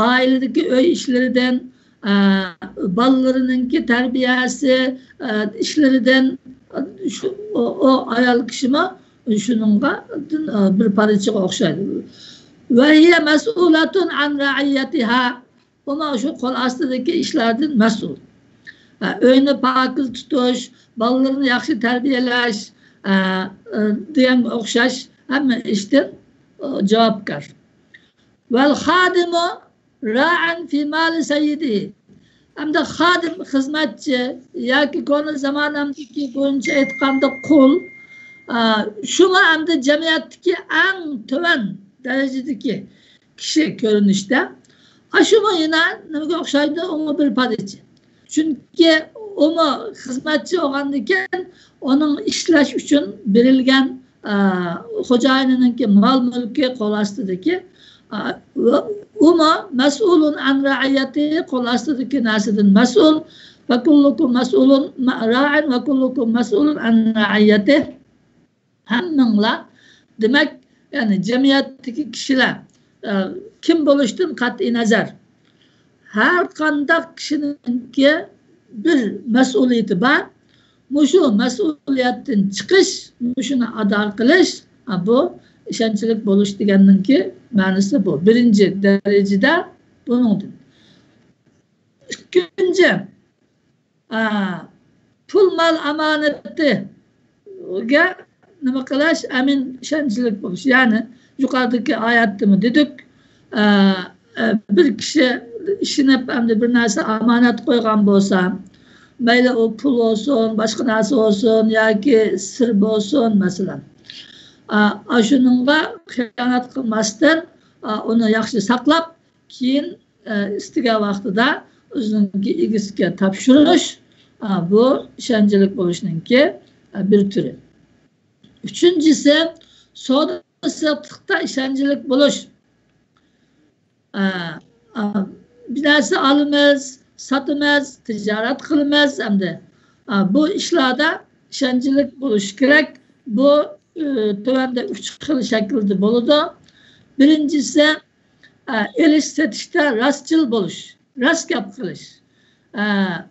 ئائىلىدىكى ئۆي ئىشلىرىدىن، ئا، بالىلىرىنىڭكى تەربىيەسى، ئا، ئىشلىرىدىن، ئا، شۇ، ئۇ، ئۇ ئايال كىشىمۇ شۇنىڭغا، ئا، بىر پادىچىغا ئوخشايدۇ. ۋە ھىيە مەسئۇلەتۇن ئەن رەئىيەتىھا. ئۇمۇ شۇ قول ئاستىدىكى ئىشلاردىن مەسئۇل. ئە، ئۆينى پاكىز تۇتۇش، بالىلىرىنى ياخشى تەربىيەلەش، ئە، ئە، دېگەنگە ئوخشاش ھەممە ئىشتىن، ئە، جاۋابكار. ۋەل خادىمۇ رائىن فى مالى سەييىدىھى. ئەمدى خادىم، خىزمەتچى ياكى كونا زامانەمدىكى بويىچە ئېيتقاندا قۇل، ئە، شۇمۇ ئەمدى جەمئىيەتتىكى ئەڭ تۆۋەن دەرىجىدىكى كىشى كۆرۈنۈشتە. ئاشۇمۇ يەنە نېمىگە ئوخشايدۇ؟ ئۇمۇ بىر پادىچى. چۈنكى ئۇمۇ خىزمەتچى بولغاندىكىن، ئۇنىڭ ئىشلەش ئۈچۈن بېرىلگەن، ئە، خوجايىنىنىڭكى مال-مۈلكى قول ئاستىدىكى، ئە، ۋە ئۇمۇ مەسئۇلۇن ئەن رەئىيەتى، قول ئاستىدىكى نەرسىدىن مەسئۇل. ۋە كۇللۇكۇم مەسئۇلۇن مە-، رائىن ۋە كۇللۇكۇم مەسئۇلۇن ئەن رەئىيەتى. ھەممىڭلار، دېمەك، يەنى جەمئىيەتتىكى كىشىلەر، ئە، كىم بولۇشتىن قەتئىينەزەر، ھەر قانداق كىشىنىڭكى بىر مەسئۇلىيىتى بار. مۇشۇ مەسئۇلىيەتتىن چىقىش، مۇشۇنى ئادا قىلىش، ئە، بۇ ئىشەنچلىك بولۇش دېگەننىڭكى مەنىسى بۇ. بىرىنچى دەرىجىدە بۇنىڭدىن. ئىككىنچى، ئا، پۇل مال ئامانىتىگە نېمە قىلىش؟ ئەمىن، ئىشەنچلىك بولۇش. يەنى يۇقىرىدىكى ئايەتتىمۇ دېدۇق، ئە، ئە، بىر كىشى ئىشىنىپ، ئەمدى بىر نەرسە ئامانەت قويغان بولسا، مەيلى ئۇ پۇل بولسۇن، باشقا نەرسە بولسۇن ياكى سىر بولسۇن، مەسىلەن، ئا، ئاشۇنىڭغا خىيانەت قىلماستىن، ئا، ئۇنى ياخشى ساقلاپ، كېيىن، ئە، ئىستىگەن ۋاقتىدا ئۆزىنىڭكى ئىگىسىگە تاپشۇرۇش، ئا، بۇ ئىشەنچلىك بولۇشنىڭكى، ئە، بىر تۈرى. ئۈچىنچىسى، سودا سېتىقتا ئىشەنچلىك بولۇش. ئە، ئە، بىر نەرسە ئالىمىز، ساتىمىز، تىجارەت قىلىمىز ئەمدى. ئە، بۇ ئىشلاردا ئىشەنچلىك بولۇش كېرەك. بۇ، ئە، تۆۋەندە ئۈچ خىل شەكىلدە بولىدۇ. بىرىنچىسى، ئە، ئېلىش سېتىشتا راستچىل بولۇش، راست گەپ قىلىش. ئە،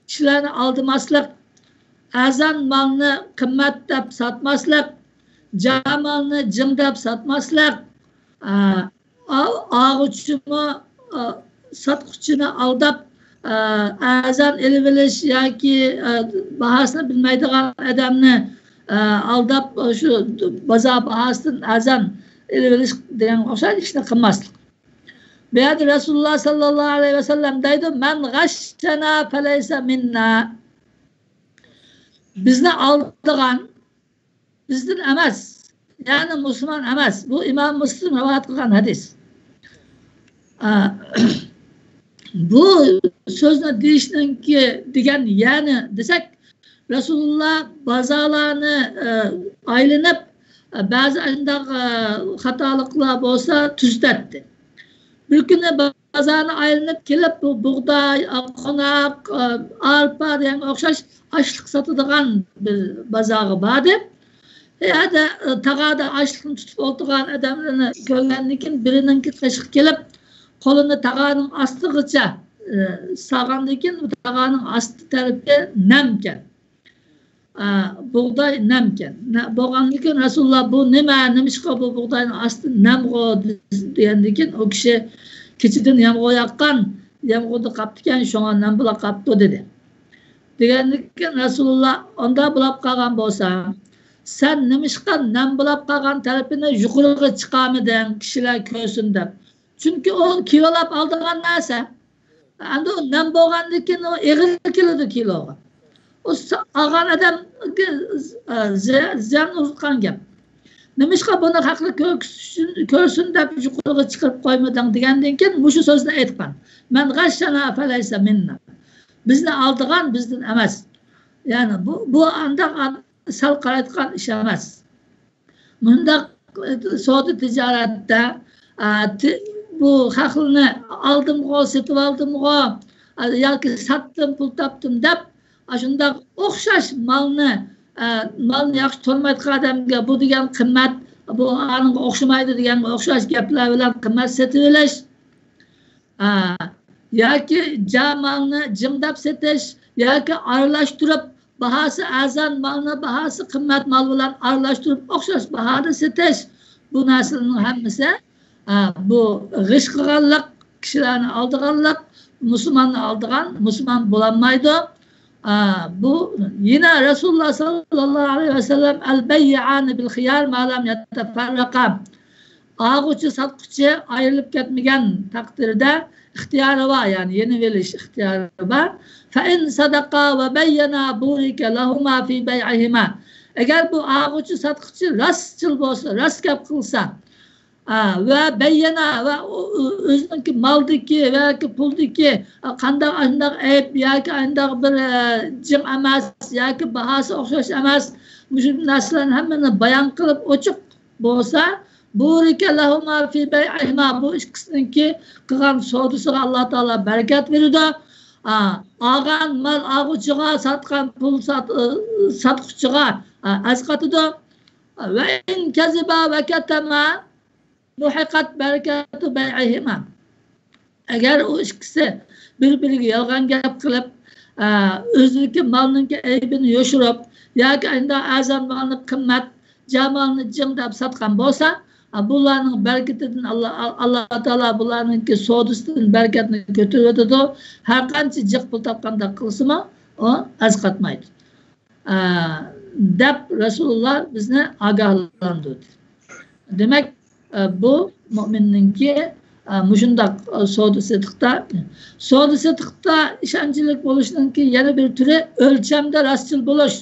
كىشىلەرنى ئالدىماسلىق، ئەرزان مالنى قىممەت دەپ ساتماسلىق، جا مالنى جىڭ دەپ ساتماسلىق، ئە، ئا-، ئالغۇچىمۇ، ئا، ساتقۇچىنى ئالداپ، ئا، ئەرزان ئېلىۋېلىش ياكى، ئا، باھاسىنى بىلمەيدىغان ئادەمنى، ئا، ئالداپ، شۇ بازار باھاسىدىن ئەرزان ئېلىۋېلىش دېگەنگە ئوخشاش ئىشنى قىلماسلىق. بۇ يەردە رەسۇلۇللا ساللاللاھۇ ئەلەيھى ۋەسەللەم دەيدۇ، مەن غەششەنا فەلەيسە مىننا. بىزنى ئالدىغان بىزدىن ئەمەس، يەنى مۇسۇلمان ئەمەس. بۇ ئىمام مۇسلىم رىۋايەت قىلغان ھەدىس. ئا، بۇ سۆزنى دېيىشنىڭكى دېگەن يەنى دېسەك، رەسۇلۇللا بازارلارنى، ئە، ئايلىنىپ، ئە، بەزى ئاشۇنداق، ئە، خاتالىقلار بولسا تۈزىتەتتى. بىر كۈنى بازارنى ئايلىنىپ كېلىپ، بۇ بۇغداي، قوناق، ئارپا دېگەنگە ئوخشاش ئاشلىق ساتىدىغان بىر بازارغا باردى. ئۇ يەردە تاغاردا ئاشلىقنى تۇتۇپ ئولتۇرغان ئادەملەرنى كۆرگەندىن كېيىن، بىرىنىڭكى قېشىغا كېلىپ، قولىنى تاغارنىڭ ئاستىغىچە، ئە، سالغاندىن كېيىن، بۇ تاغارنىڭ ئاستى تەرىپى نەمكەن. ئا، بۇغداي نەمكەن. نە-، بولغاندىكىن رەسۇلۇللا، «بۇ نېمە؟ نېمىشقا بۇ بۇغداينىڭ ئاستى نەمغۇ؟» دېگەندىكىن، ئۇ كىشى، «كېچىدىن يامغۇر ياغقان، يامغۇردا قاپتىكەن، شۇڭا نەم بولا قاپتۇ» دېدى. دېگەندىكىن رەسۇلۇللا، «ئۇنداق بولاپ قالغان بولسا، سەن نېمىشقا نەم بولاپ قالغان تەرىپىنى يۇقىرىغا چىقارمىدىڭ، كىشىلەر كۆرسۇن دەپ؟» چۈنكى ئۇ كىلولاپ ئالىدىغان نەرسە. ئەمدى ئۇ نەم بولغاندىن كېيىن ئۇ ئېغىر كېلىدۇ كىلوغا. ئۇ سا-، ئالغان ئادەمگە، ئە، زىيان، زىيان ئۇزىتقان گەپ. نېمىشقا بۇنى خەقلەر كۆرسۇن، كۆرسۇن دەپ يۇقىرىغا چىقىرىپ قويمىدىڭ دېگەندىن كېيىن مۇشۇ سۆزنى ئېيتقان. مەن غەششەنا فەلەيسە مىننا. بىزنى ئالدىغان بىزدىن ئەمەس. يەنى بۇ، بۇ ئانداق سەل قارايدىغان ئىش ئەمەس. مۇنداق، ئە، سودا تىجارەتتە، ئە، تى-، بۇ خەقلەرنى ئالدىمغۇ، سېتىۋالدىمغۇ، ئە، ياكى ساتتىم، پۇل تاپتىم دەپ، ئاشۇنداق ئوخشاش مالنى، ئە، مالنى ياخشى تونۇمايدىغان ئادەمگە بۇ دېگەن قىممەت، بۇ ئانىڭغا ئوخشىمايدۇ دېگەنگە ئوخشاش گەپلەر بىلەن قىممەت سېتىۋېلىش. ئا، ياكى جا مالنى جىڭ دەپ سېتىش، ياكى ئارىلاشتۇرۇپ، باھاسى ئەرزان مالنى باھاسى قىممەت مال بىلەن ئارىلاشتۇرۇپ، ئوخشاش باھادا سېتىش. بۇ نەرسىلەرنىڭ ھەممىسى، ئا، بۇ غىش قىلغانلىق، كىشىلەرنى ئالدىغانلىق، مۇسۇلماننى ئالدىغان مۇسۇلمان بولالمايدۇ. ئا، بۇ يەنە رەسۇلۇللا ساللاللاھۇ ئەلەيھى ۋەسەللەم، «ئەل بەييەئانى بىل خىيار ما لەم يەتەفەررەقا.» ئالغۇچى، ساتقۇچى ئايرىلىپ كەتمىگەن تەقدىردە ئىختىيارى بار، يەنى يېنىۋېلىش ئىختىيارى بار. فَإِنْ صَدَقَا وَبَيَّنَا بُورِكَ لَهُمَا فِي بَيْعِهِمَا. ئەگەر بۇ ئالغۇچى، ساتقۇچى راستچىل بولسا، راست گەپ قىلسا، ئا، ۋە بەييەنا، ۋە ئۆ-، ئۆ-، ئۆزىنىڭكى مالدىكى ۋە ياكى پۇلدىكى، ئا، قانداق ئاشۇنداق ئەيىب ياكى ئاشۇنداق بىر، ئە، جىڭ ئەمەس ياكى باھاسى ئوخشاش ئەمەس، مۇشۇ نەرسىلەرنى ھەممىنى بايان قىلىپ ئوچۇق بولسا، بۇرىكە لەھۇما فى بەيئىھىما، بۇ ئىككىسىنىڭكى قىلغان سودىسىغا ئاللا تائالا بەرىكەت بېرىدۇ. ئا، ئالغان مال ئالغۇچىغا، ساتقان پۇل سات-، ساتقۇچىغا، ئا، ئەسقاتىدۇ. ۋە ئىن كەزىبا ۋە كەتەما مۇھىقەت بەرىكەتۇ بەيئىھىما. ئەگەر ئۇ ئىككىسى بىر-بىرىگە يالغان گەپ قىلىپ، ئە، ئۆزىنىڭكى مالنىڭكى ئەيىبىنى يوشۇرۇپ، ياكى ئەرزان مالنى قىممەت، جا مالنى جىڭ دەپ ساتقان بولسا، ئە، بۇلارنىڭ بەرىكىتىدىن ئاللا، ئاللا تائالا بۇلارنىڭكى سودىسىدىن بەرىكەتنى كۆتۈرۈۋېتىدۇ. ھەر قانچە جىق پۇل تاپقاندەك قىلسىمۇ، ئۇ ئەسقاتمايدۇ. ئە، دەپ رەسۇلۇللا بىزنى ئاگاھلاندۇردى. دېمەك، ئە، بۇ مۇئمىننىڭكى، ئە، مۇشۇنداق، ئە، سودا سېتىقتا، سودا سېتىقتا ئىشەنچلىك بولۇشنىڭكى يەنە بىر تۈرى ئۆلچەمدە راستچىل بولۇش.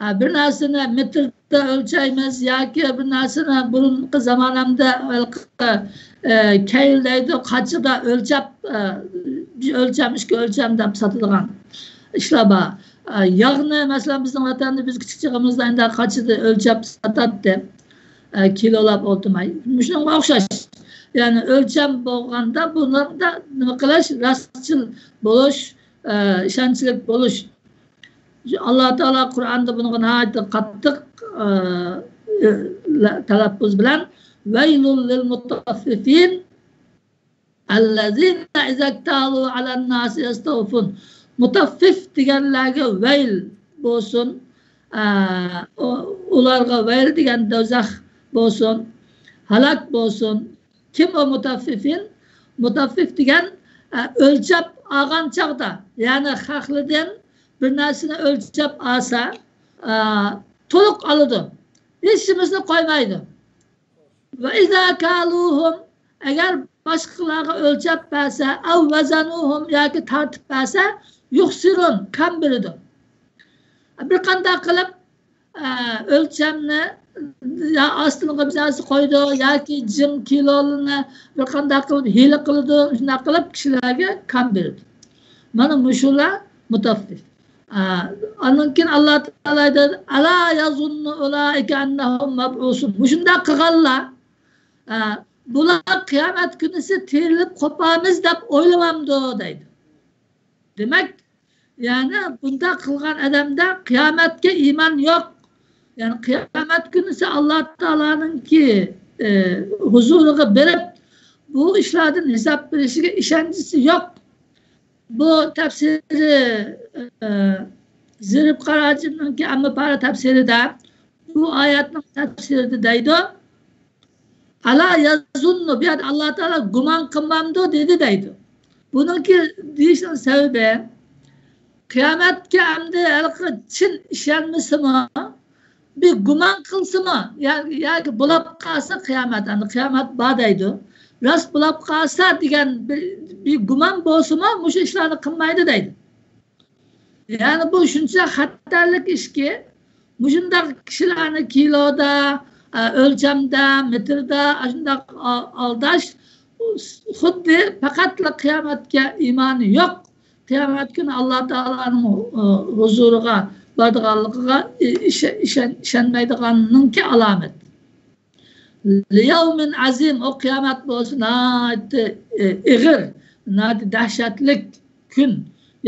ئە، بىر نەرسىنى مېتىردا ئۆلچەيمىز ياكى بىر نەرسىنى بۇرۇنقى زامانەمدە ھېلىقى، ئە، كەيل دەيدۇ، قاچىدا ئۆلچەپ، ئە، بىر ئۆلچەم، ئىككى ئۆلچەم دەپ ساتىدىغان ئىشلار بار. ئە، ياغنى، مەسىلەن، بىزنىڭ ۋەتەندە بىز كىچىك چېغىمىزدا ئەندى قاچىدا ئۆلچەپ ساتاتتى. ئە، كىلولاپ ئولتۇرماي. مۇشۇنىڭغا ئوخشاش. يەنى ئۆلچەم بولغاندا، بۇنىڭدا نېمە قىلىش؟ راستچىل بولۇش، ئە، ئىشەنچلىك بولۇش. ئاللا تائالا قۇرئاندا بۇنىڭغا ناھايىتى قاتتىق، ئە، تەلەپپۇز بىلەن، «ۋەيلۇل لىل مۇتەففىفىن، ئەللەزىنە ئىزەكتالۇ ئەلەن ناسى يەستەۋفۇن.» مۇتەففىف دېگەنلەرگە ۋەيل بولسۇن. ئە، ئۇ-، ئۇلارغا ۋەيل دېگەن دوزاخ بولسۇن، ھالاك بولسۇن. كىم ئۇ مۇتەففىفىن؟ مۇتەففىف دېگەن، ئە، ئۆلچەپ ئالغان چاغدا، يەنى خەقلىدىن بىر نەرسىنى ئۆلچەپ ئالسا، ئە، تولۇق ئالىدۇ. ھېچنېمىسىنى قويمايدۇ. ۋە ئىزا كالۇھۇم، ئەگەر باشقىلارغا ئۆلچەپ بەرسە، ئەۋ ۋەزەنۇھۇم، ياكى تارتىپ بەرسە، يۇخسىرۇن، كام بېرىدۇ. بىر قانداق قىلىپ، ئە، ئۆلچەمنى يا ئاستىنغا بىر نەرسە قويىدۇ، ياكى جىڭ كىلولىنى بىر قانداق قىلىپ ھىيلە قىلىدۇ، شۇنداق قىلىپ كىشىلەرگە كام بېرىدۇ. مانا مۇشۇلار مۇتەففىف. ئا، ئاندىن كېيىن ئاللا تائالا ئېيتىدۇ، «ئەلا يەزۇننۇ ئۇلائىكە ئەننەھۇم مەبئۇسۇن.» مۇشۇنداق قىلغانلار، ئا، بۇلار قىيامەت كۈنىسى تىرىلىپ قوپامىز دەپ ئويلىۋامدۇ دەيدۇ. دېمەك، يەنى بۇنداق قىلغان ئادەمدە قىيامەتكە ئىمان يوق. يەنى قىيامەت كۈنىسى ئاللا تائالانىڭكى، ئە، ھۇزۇرىغا بېرىپ، بۇ ئىشلاردىن ھېساب بېرىشىگە ئىشەنچىسى يوق. بۇ تەپسىرى، ئە، زىرىپ قاراجىمنىڭكى ئەمما پارا تەپسىرىدە، بۇ ئايەتنىڭ تەپسىرىدە دەيدۇ، «ئەلا يەزۇننۇ»، بۇ يەردە ئاللا تائالا «گۇمان قىلمامدۇ» دېدى دەيدۇ. بۇنىڭكى دېيىشنىڭ سەۋەبى، قىيامەتكە ئەمدى ھېلىقى چىن ئىشەنمىسىمۇ، بىر گۇمان قىلسىمۇ، يا-، ياكى بولاپ قالسا قىيامەت، ئەمدى قىيامەت بار دەيدۇ. راست بولاپ قالسا دېگەن بىر، بىر گۇمان بولسىمۇ، مۇشۇ ئىشلارنى قىلمايدۇ دەيدۇ. يەنى بۇ شۇنچە خەتەرلىك ئىشكى، مۇشۇنداق كىشىلەرنى كىلودا، ئە، ئۆلچەمدە، مېتىردا، ئاشۇنداق ئا-، ئالداش، خۇددى پەقەتلا قىيامەتكە ئىمانى يوق، قىيامەت كۈنى ئاللا تائالانىڭ، ئە، ھۇزۇرىغا بارىدىغانلىقىغا ئى-، ئىشە-، ئىشەن-، ئىشەنمەيدىغاننىڭكى ئالامەت. ليوم عظيم، ئۇ قىيامەت بولسا ناھايىتى، ئى، ئېغىر، ناھايىتى دەھشەتلىك كۈن.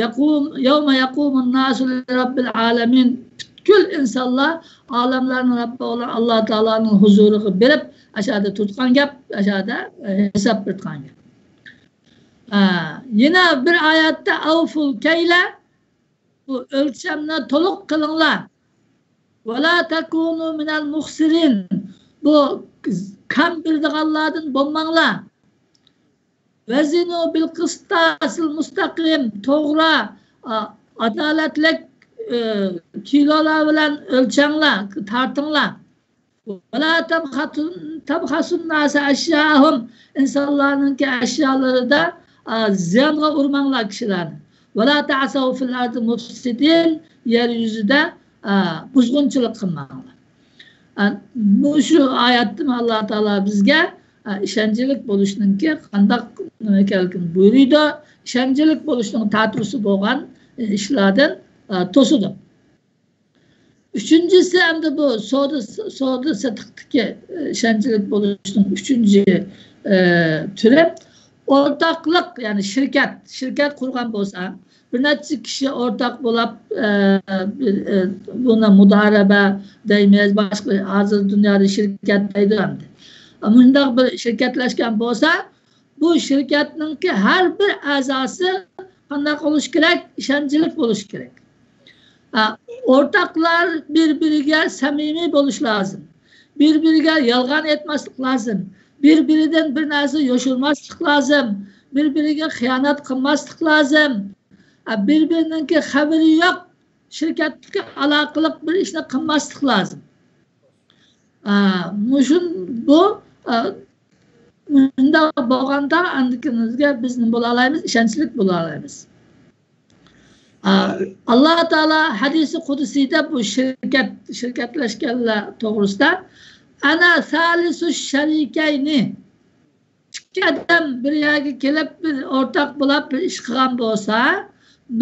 يقوم، يوم يقوم الناس لرب العالمين، پۈتكۈل ئىنسانلار ئالەملەرنىڭ رەببى بولغان ئاللا تائالانىڭ ھۇزۇرىغا بېرىپ، ئاشۇ يەردە تۇرىدىغان گەپ، ئاشۇ يەردە، ئى، ھېساب بېرىدىغان گەپ. ئە، يەنە بىر ئايەتتە، «أوفوا الكيل»، بۇ ئۆلچەمنى تولۇق قىلىڭلار. «ولا تكونوا من المخسرين»، بۇ كام بېرىدىغانلاردىن بولماڭلار. «وزنوا بالقسطاس المستقيم»، توغرا، ئا-، ئادالەتلىك، ئى، كىلولار بىلەن ئۆلچەڭلار، تارتىڭلار. «ولا تبخسوا، تبخسوا الناس أشياءهم»، ئىنسانلارنىڭكى ئەشيالىرىدا، ئا، زىيانغا ئۇرماڭلار كىشىلەرنى. «ولا تعثوا في الأرض مفسدين»، يەر يۈزىدە، ئا، بۇزغۇنچىلىق قىلماڭلار. ئا، مۇشۇ ئايەتتىن ئاللا تائالا بىزگە، ئا، ئىشەنچلىك بولۇشنىڭكى قانداق نېمە ئىكەنلىكىنى بۇيرۇيدۇ. ئىشەنچلىك بولۇشنىڭ تەتۈرىسى بولغان، ئە، ئىشلاردىن، ئا، توسىدۇ. ئۈچىنچىسى، ئەمدى بۇ سودا، سودا سېتىقتىكى، ئە، ئىشەنچلىك بولۇشنىڭ ئۈچىنچى، ئە، تۈرى ئورتاقلىق، يەنى شىركەت، شىركەت قۇرغان بولسا، بىر نەچچە كىشى ئورتاق بولاپ، ئە، بىر، ئە، بۇنى مۇدارىبە دەيمىز، باشقا ھازىر دۇنيادا شىركەت دەيدۇ ئەمدى. مۇنداق بىر شىركەتلەشكەن بولسا، بۇ شىركەتنىڭكى ھەر بىر ئەزاسى قانداق بولۇشى كېرەك؟ ئىشەنچلىك بولۇشى كېرەك. ئا، ئورتاقلار بىر-بىرىگە سەمىمىي بولۇش لازىم. بىر-بىرىگە يالغان ئېيتماسلىق لازىم. بىر-بىرىدىن بىر نەرسە يوشۇرماسلىق لازىم. بىر-بىرىگە خىيانەت قىلماسلىق لازىم. ئا، بىر-بىرىنىڭكى خەۋىرى يوق. شىركەتكە ئالاقىلىق بىر ئىشنى قىلماسلىق لازىم. ئا، مۇشۇن-، بۇ، ئا، مۇنداق بولغاندا، ئاندىكىنىمىزگە بىز نېمە بولالايمىز؟ ئىشەنچلىك بولالايمىز. ئا، ئاللا تائالا ھەدىسى قۇدسىيدا بۇ شىركەت، شىركەتلەشكەنلەر توغرىسىدا، «ئەنە سالىسۇ شەرىكەينى.» ئىككى ئادەم بىر يەرگە كېلىپ، بىر ئورتاق بولاپ بىر ئىش قىلغان بولسا،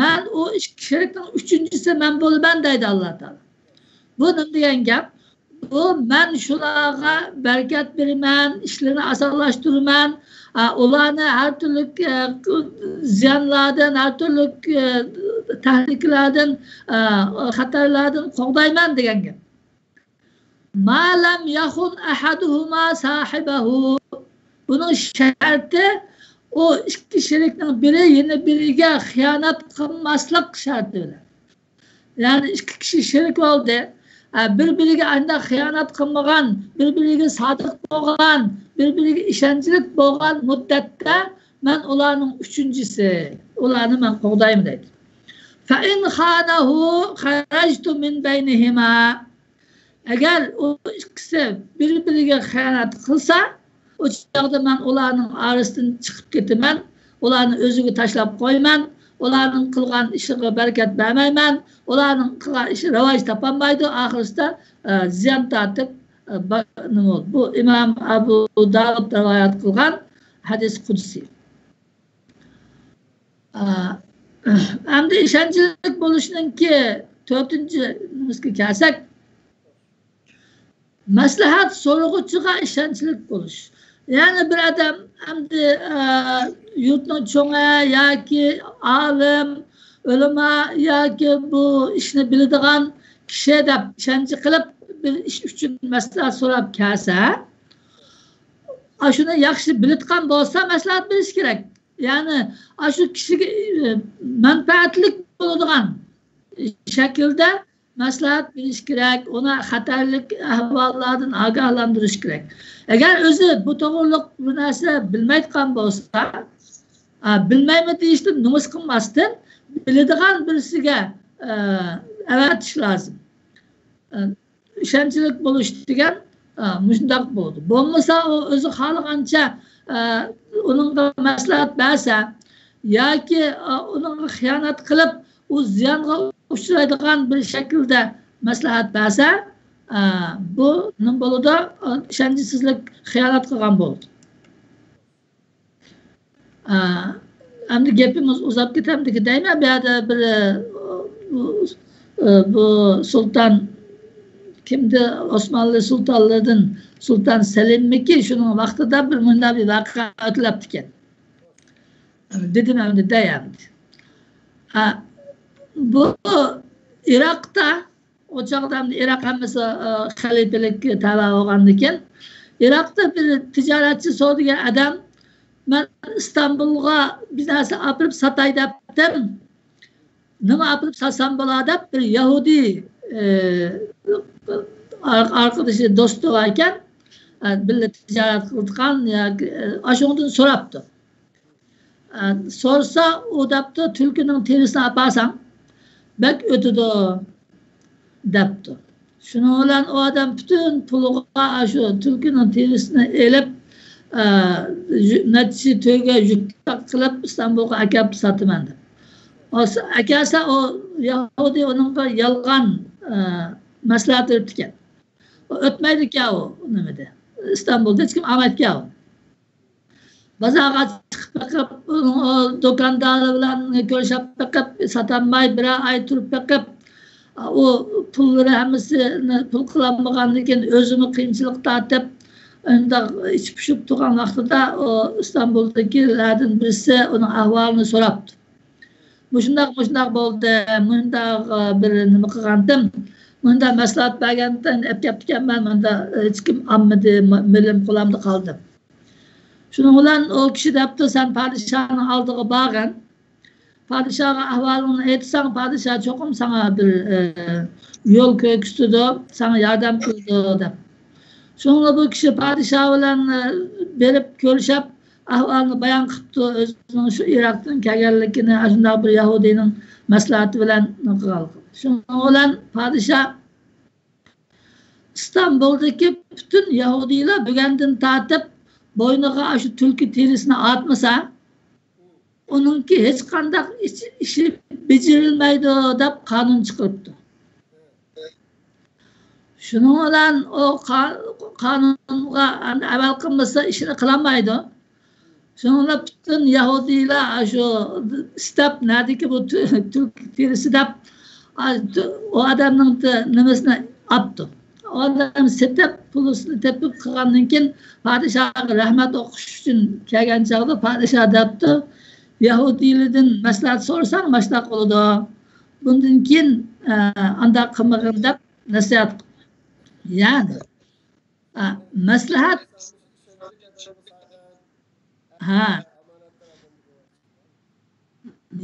مەن ئۇ ئىككى شېرىكنىڭ ئۈچىنچىسى مەن بولىمەن، دەيدۇ ئاللا تائالا. بۇ نېمە دېگەن گەپ؟ بۇ، مەن شۇلارغا بەرىكەت بېرىمەن، ئىشلىرىنى ئاسانلاشتۇرىمەن، ئا، ئۇلارنى ھەر تۈرلۈك، ئە، زىيانلاردىن، ھەر تۈرلۈك، ئە، تەھلىكىلەردىن، ئە، خەتەرلەردىن قوغدايمەن دېگەن گەپ. «ما لەم يەخۇن ئەھەدۇھۇما ساھىبەھۇ.» بۇنىڭ شەرتى، ئۇ ئىككى شېرىكنىڭ بىرى يەنە بىرىگە خىيانەت قىلماسلىق شەرتى بىلەن. يەنى ئىككى كىشى شېرىك بولدى. ئە، بىر-بىرىگە ئانداق خىيانەت قىلمىغان، بىر-بىرىگە سادىق بولغان، بىر-بىرىگە ئىشەنچلىك بولغان مۇددەتتە مەن ئۇلارنىڭ ئۈچىنچىسى، ئۇلارنى مەن قوغدايمەن دەيدۇ. فَإِنْ خَانَهُ خَرَجْتُ مِنْ بَيْنِهِمَا. ئەگەر ئۇ ئىككىسى بىر-بىرىگە خىيانەت قىلسا، ئۇ چاغدا مەن ئۇلارنىڭ ئارىسىدىن چىقىپ كېتىمەن، ئۇلارنى ئۆزىگە تاشلاپ قويىمەن، ئۇلارنىڭ قىلغان ئىشىغا بەرىكەت بەرمەيمەن، ئۇلارنىڭ قىلغان ئىشى راۋاج تاپالمايدۇ، ئاخىرسىدا، ئە، زىيان تارتىپ، ئە، با-، نېمە بولىدۇ. بۇ ئىمام ئەبۇ داۋۇد رىۋايەت قىلغان ھەدىس قۇدسى. ئا، ئەمدى ئىشەنچلىك بولۇشنىڭكى تۆتىنچى نېمىسىگە كەلسەك، مەسلىھەت سورىغۇچىغا ئىشەنچلىك بولۇش. يەنى بىر ئادەم ئەمدى، ئا، يۇرتنىڭ چوڭى ياكى ئالىم، ئۆلىما ياكى بۇ ئىشنى بىلىدىغان كىشى دەپ ئىشەنچ قىلىپ، بىر ئىش ئۈچۈن مەسلىھەت سوراپ كەلسە، ئاشۇنى ياخشى بىلىدىغان بولسا، مەسلىھەت بېرىش كېرەك. يەنى ئاشۇ كىشىگە، ئى، مەنپەئەتلىك بولىدىغان شەكىلدە مەسلىھەت بېرىش كېرەك، ئۇنى خەتەرلىك ئەھۋاللاردىن ئاگاھلاندۇرۇش كېرەك. ئەگەر ئۆزى بۇ توغرىلىق بىر نەرسە بىلمەيدىغان بولسا، ئا، بىلمەيمەن دېيىشتىن نومۇس قىلماستىن، بىلىدىغان بىرسىگە، ئە، ئەۋەتىش لازىم. ئە، ئىشەنچلىك بولۇش دېگەن، ئە، مۇشۇنداق بولىدۇ. بولمىسا، ئۇ ئۆزى خالىغانچە، ئە، ئۇنىڭغا مەسلىھەت بەرسە ياكى، ئە، ئۇنىڭغا خىيانەت قىلىپ، ئۇ زىيانغا ئۇچرايدىغان بىر شەكىلدە مەسلىھەت بەرسە، ئە، بۇ نېمە بولىدۇ؟ ئە، ئىشەنچسىزلىك، خىيانەت قىلغان بولىدۇ. ئە، ئەمدى گېپىمىز ئۇزاپ كېتەمدىكىن دەيمەن. بۇ يەردە بىر، ئە، بۇ، ئە، بۇ سۇلتان كىمدى؟ ئوسمانلى سۇلتانلىرىدىن سۇلتان سەلىممىكى؟ شۇنىڭ ۋاقتىدا بىر مۇنداق بىر ۋەقە ئۆتۈلۈپتىكەن. دېدىم ئەمدى دەي ئەمدى. ئە، بۇ ئىراقتا ئۇ چاغدا ئەمدى ئىراق ھەممىسى، ئە، خەلىپىلىككە تەۋە بولغاندىكىن، ئىراقتا بىر تىجارەتچى سودىگەر ئادەم، مەن ئىستانبۇلغا بىر نەرسە ئاپىرىپ ساتاي دەپتىم. نېمە ئاپىرىپ ساتسام بولا دەپ بىر يەھۇدىي، ئە، ئار-، ئارقىدىشى، دوستى بار ئىكەن. ئە، بىللە تىجارەت قىلىدىغان ياكى، ئە، ئاشۇنىڭدىن سوراپتۇ. ئە، سورىسا، ئۇ دەپتۇ، تۈلكىنىڭ تېرىسىنى ئاپارساڭ، بەك ئۆتىدۇ، دەپتۇ. شۇنىڭ بىلەن ئۇ ئادەم پۈتۈن پۇلىغا ئاشۇ تۈلكىنىڭ تېرىسىنى ئېلىپ، ئە، يۈ-، نەچچە تۆگە يۈك قىلىپ، ئىستانبۇلغا ئەكەپ ساتىمەن دەپ. ئەكەلسە، ئۇ يەھۇدىي ئۇنىڭغا يالغان، ئە، مەسلىھەت بېرىپتىكەن. ئۇ ئۆتمەيدىكەن ئۇ نېمىدە. ئىستانبۇلدا ھېچكىم ئالمايدىكەن ئۇ. بازارغا چىقىپ بېقىپ، ئۇنىڭ ئۇ دۇكاندارى بىلەن كۆرۈشۈپ بېقىپ، ساتالماي بىرەر ئاي تۇرۇپ بېقىپ، ئۇ پۇللىرى ھەممىسىنى پۇل قىلالمىغاندىن كېيىن ئۆزىمۇ قىيىنچىلىق تارتىپ، ئۇنداق ئىچى پۇشۇپ تۇرغان ۋاقتىدا ئۇ ئىستانبۇلدىكىلەردىن بىرسى ئۇنىڭ ئەھۋالىنى سوراپتۇ. مۇشۇنداق، مۇشۇنداق بولدى، مۇنداق، ئە، بىر نېمە قىلغانتىم، مۇنداق مەسلىھەت بەرگەنتىم، ئەپ كەپتىكەنمەن، مۇنداق، ئە، ھېچكىم ئالمىدى، مېلىم قولامدا قالدى. شۇنىڭ بىلەن ئۇ كىشى دەپتۇ، سەن پادىشاھنىڭ ئالدىغا بارغىن. پادىشاھقا ئەھۋالىڭنى ئېيتساڭ، پادىشاھ چوقۇم ساڭا بىر، ئە، يول كۆرسىتىدۇ، ساڭا ياردەم قىلىدۇ، دەپ. شۇنىڭغا بۇ كىشى پادىشاھ بىلەن، ئە، بېرىپ كۆرۈشۈپ، ئەھۋالنى بايان قىپتۇ، ئۆزىنىڭ شۇ ئىراقتىن كەلگەنلىكىنى، ئاشۇنداق بىر يەھۇدىينىڭ مەسلىھەتى بىلەن قىلغانلىقىنى. شۇنىڭ بىلەن پادىشاھ ئىستانبۇلدىكى پۈتۈن يەھۇدىيلار بۈگۈندىن تارتىپ بوينىغا ئاشۇ تۈلكە تېرىسىنى ئارتمىسا، ئۇنىڭكى ھېچقانداق ئىش-، ئىشى بېجىرىلمەيدۇ دەپ قانۇن چىقىرىپتۇ. شۇنىڭ بىلەن ئۇ قا-، قانۇنغا ئەمەل قىلمىسا ئىشىنى قىلالمايدۇ. شۇنىڭ بىلەن پۈتۈن يەھۇدىيلار شۇ ئىستەپ نەدىكى بۇ تۈ-، تۈلكە تېرىسى دەپ، ئا، تۈ-، ئۇ ئادەمنىڭ تۈ-، نېمىسىنى ئاپتۇ. ئۇ ئادەم سېتىپ، پۇلىسىنى تېپىپ قىلغاندىن كېيىن پادىشاھقا رەھمەت ئوقۇش ئۈچۈن كەلگەن چاغدا پادىشاھ دەپتۇ، يەھۇدىيلىدىن مەسلىھەت سورىساڭ ماشۇنداق بولىدۇ. بۇندىن كېيىن، ئە، ئانداق قىلمىغىن دەپ نەسىھەت قىلدى. يەنى، ئە، مەسلىھەت، ھە.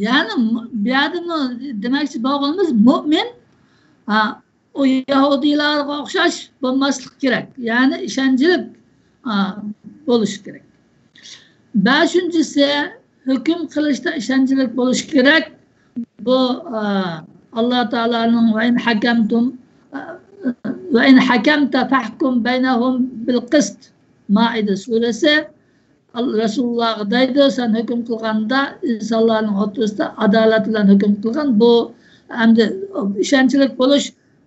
يەنى، مۇ-، بۇ يەردىمۇ دېمەكچى بولغىنىمىز، مۇئمىن، ھە، ئۇ يەھۇدىيلارغا ئوخشاش بولماسلىق كېرەك. يەنى ئىشەنچلىك، ھە، بولۇش كېرەك. بەشىنچىسى، ھۆكۈم قىلىشتا ئىشەنچلىك بولۇش كېرەك. بۇ، ئە، ئاللا تائالانىڭ «ۋە ئىن ھەكەمتۇم، ئە، ۋە ئىن ھەكەمتە فەھكۇم بەينەھۇم بىل قىست»، مائىدە سۈرىسى. ئال-، رەسۇلۇللاغا دەيدۇ، سەن ھۆكۈم قىلغاندا ئىنسانلارنىڭ ئوتتۇرىسىدا ئادالەت بىلەن ھۆكۈم قىلغىن. بۇ ئەمدى ئىشەنچلىك بولۇش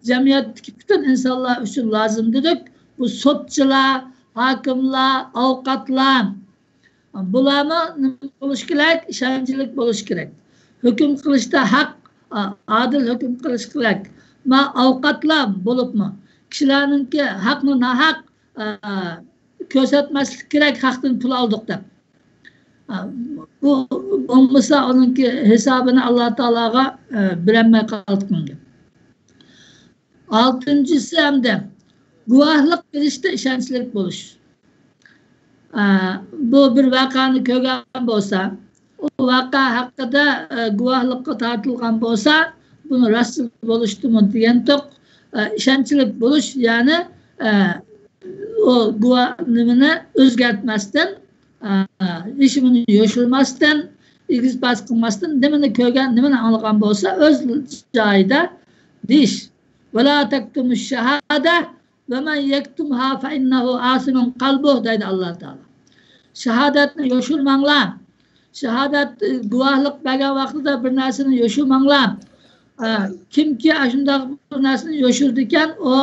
جەمئىيەتتىكى پۈتۈن ئىنسانلار ئۈچۈن لازىم دېدۇق. بۇ سوتچىلار، ھاكىملار، ئاۋۇكاتلار، بۇلارمۇ نېمە بولۇش كېرەك؟ ئىشەنچلىك بولۇش كېرەك. ھۆكۈم قىلىشتا ھەق، ئا-، ئادىل ھۆكۈم قىلىش كېرەك. ما ئاۋۇكاتلار بولۇپمۇ كىشىلەرنىڭكى ھەقنى ناھەق، ئا، كۆرسەتمەسلىك كېرەك، ھەقتىن پۇل ئالدۇق دەپ. ئا، بۇ بولمىسا ئۇنىڭكى ھېسابىنى ئاللا تائالاغا، ئا، بېرەلمەي قالدۇق. ئالتىنچىسى ئەمدى گۇۋاھلىق بېرىشتە ئىشەنچلىك بولۇش. ئا، بۇ بىر ۋەقەنى كۆرگەن بولسا، ئۇ ۋەقە ھەققىدە، ئا، گۇۋاھلىققا تارتىلغان بولسا، بۇنى راست بولۇشتىمۇ دېگەنتۇق، ئا، ئىشەنچلىك بولۇش، يەنى، ئا، ئۇ گۇۋاھ نېمىنى ئۆزگەرتمەستىن، ئا، ھېچنېمىنى يوشۇرماستىن، ئېگىز-پەس قىلماستىن، نېمىنى كۆرگەن، نېمىنى ئاڭلىغان بولسا، ئۆز جايىدا دېيىش. «ۋە لا تەكتۇمۇش شاھادە، ۋە مەن يەكتۇمھا فەئىننەھۇ ئاسىمۇن قەلبۇھ» دەيدۇ ئاللا تائالا. شاھادەتنى يوشۇرماڭلار. شاھادەت، ئى، گۇۋاھلىق بەرگەن ۋاقتىدا بىر نەرسىنى يوشۇرماڭلار. ئە، كىمكى ئاشۇنداق بىر نەرسىنى يوشۇرىدىكەن، ئۇ،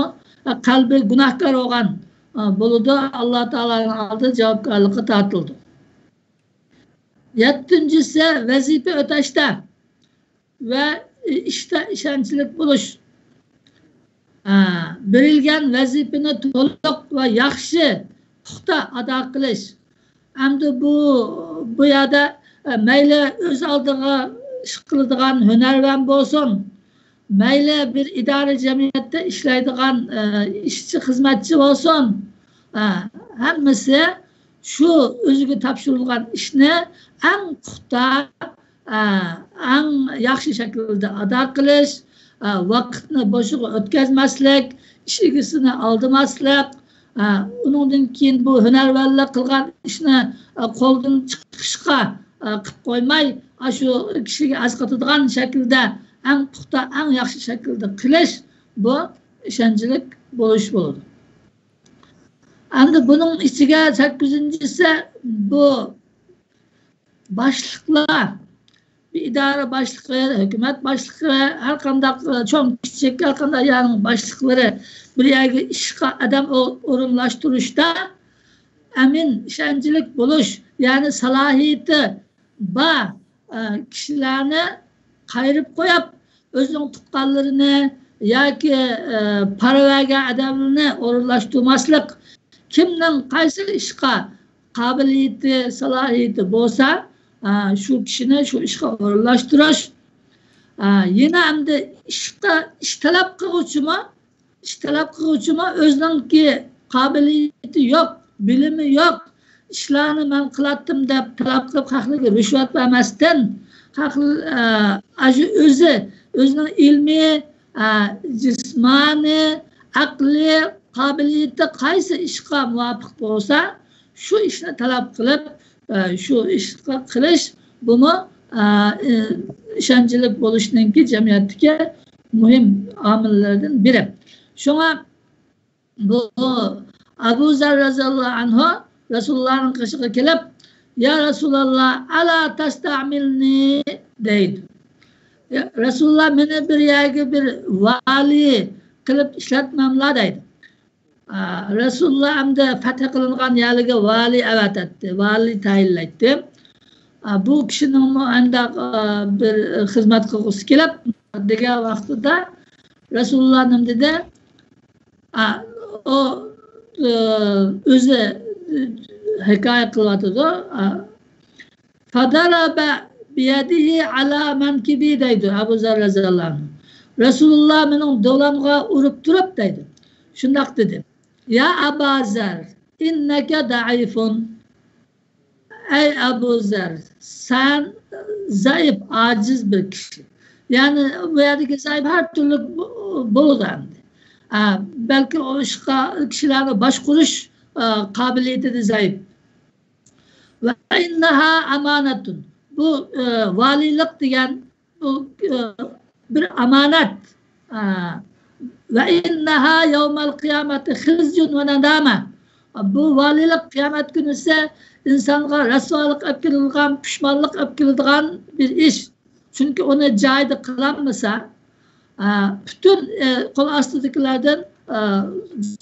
ئە، قەلبى گۇناھكار بولغان، ئە، بولىدۇ. ئاللا تائالانىڭ ئالدىدا جاۋابكارلىققا تارتىلىدۇ. يەتتىنچىسى، ۋەزىپە ئۆتەشتە ۋە ئىشتا ئىشەنچلىك بولۇش. ئە، بېرىلگەن ۋەزىپىنى تولۇق ۋە ياخشى، پۇختا ئادا قىلىش. ئەمدى بۇ، بۇ يەردە، ئە، مەيلى ئۆز ئالدىغا ئىش قىلىدىغان ھۈنەرۋەن بولسۇن، مەيلى بىر ئىدارە جەمئىيەتتە ئىشلەيدىغان، ئە، ئىشچى، خىزمەتچى بولسۇن، ئە، ھەممىسى شۇ ئۆزىگە تاپشۇرۇلغان ئىشنى ئەڭ پۇختا، ئە، ئەڭ ياخشى شەكىلدە ئادا قىلىش، ئە، ۋاقىتنى بوشىغا ئۆتكۈزمەسلىك، ئىش ئىگىسىنى ئالدىماسلىق، ئە، ئۇنىڭدىن كېيىن بۇ ھۈنەرۋەنلەر قىلغان ئىشنى، ئە، قولدىن چىقىشقا، ئە، قىلىپ قويماي، ئاشۇ كىشىگە ئەسقاتىدىغان شەكىلدە ئەڭ پۇختا، ئەڭ ياخشى شەكىلدە قىلىش، بۇ ئىشەنچلىك بولۇش بولىدۇ. ئەمدى بۇنىڭ ئىچىگە سەككىزىنچىسى بۇ باشلىقلار، بىر ئىدارە باشلىقى، ھۆكۈمەت باشلىقى، ھەر قانداق، ئە، چوڭ، كىچىك، ھەر قانداق يەرنىڭ باشلىقلىرى بىر يەرگە ئىشقا ئادەم ئو-، ئورۇنلاشتۇرۇشتا ئەمىن، ئىشەنچلىك بولۇش، يەنى سالاھىيىتى بار، ئە، كىشىلەرنى قايرىپ قويۇپ، ئۆزىنىڭ تۇغقانلىرىنى ياكى، ئە، پارا بەرگەن ئادەملىرىنى ئورۇنلاشتۇرماسلىق. كىمنىڭ قايسى ئىشقا قابىلىيىتى، سالاھىيىتى بولسا، ئە، شۇ كىشىنى شۇ ئىشقا ئورۇنلاشتۇرۇش. ئە، يەنە ئەمدى ئىشقا، ئىش تەلەپ قىلغۇچىمۇ ئىش تەلەپ قىلغۇچىمۇ ئۆزىنىڭكى قابىلىيىتى يوق، بىلىمى يوق، ئىشلارنى مەن قىلاتتىم دەپ تەلەپ قىلىپ، خەقلەرگە رىشۋەت بەرمەستىن، خەق-، ئە، ئاشۇ ئۆزى، ئۆزىنىڭ ئىلمىي، ئە، جىسمانىي، ئەقلىي قابىلىيىتى قايسى ئىشقا مۇۋاپىق بولسا، شۇ ئىشنى تەلەپ قىلىپ، ئە، شۇ ئىشقا قىلىش، بۇمۇ، ئە، ئە، ئىشەنچلىك بولۇشنىڭكى جەمئىيەتتىكى مۇھىم ئامىللىرىدىن بىرى. شۇڭا بۇ ئەبۇ زەر رەزىياللاھۇ ئەنھۇ رەسۇلۇللانىڭ قېشىغا كېلىپ، يا رەسۇلاللا، ئەلا تەستەمىلنى دەيدۇ. يا رەسۇلۇللا، مېنى بىر يەرگە بىر ۋالىي قىلىپ ئىشلەتمەملا دەيدۇ. ئا، رەسۇلۇللا ئەمدى فەتھ قىلىنغان يەرلەرگە ۋالىي ئەۋەتەتتى، ۋالىي تەيىنلەيتتى. ئا، بۇ كىشىنىڭمۇ ئانداق، ئا، بىر خىزمەت قىلغۇسى كېلىپ دېگەن ۋاقتىدا رەسۇلۇللا نېمە دېدى؟ ئا، ئۇ، ئۆ، ئۆزى ھېكايە قىلىۋاتىدۇ. ئا، فضرب بيده على منكبي دەيدۇ ئەبۇ زەر رەزىياللاھۇ ئەنھۇ. رەسۇلۇللا مېنىڭ دولامغا ئۇرۇپ تۇرۇپ دەيدۇ. شۇنداق دېدى. يا أبا ذر إنك ضعيف. ئەي ئەبۇ زەر، سەن زەئىپ، ئاجىز بىر كىشى. يەنى بۇ يەردىكى زەئىپ ھەر تۈرلۈك بو-، بولىدۇ ئەمدى. ئە، بەلكى ئۇ ئىشقا كىشىلەرنى باشقۇرۇش، ئە، قابىلىيىتىدە زەئىپ. ۋە ئىننەھا ئامانەتۇن. بۇ، ئە، ۋالىيلىق دېگەن بۇ، ئە، بىر ئامانەت. ئە، ۋە ئىننەھا يەۋمەل قىيامەتى خىزيۇن ۋە نەدامە. بۇ ۋالىيلىق قىيامەت كۈنىسى ئىنسانغا رەسۋالىق ئەپ كېلىدىغان، پۇشمانلىق ئەپ كېلىدىغان بىر ئىش. چۈنكى ئۇنى جايىدا قىلالمىسا، ئە، پۈتۈن، ئە، قول ئاستىدىكىلەردىن، ئە،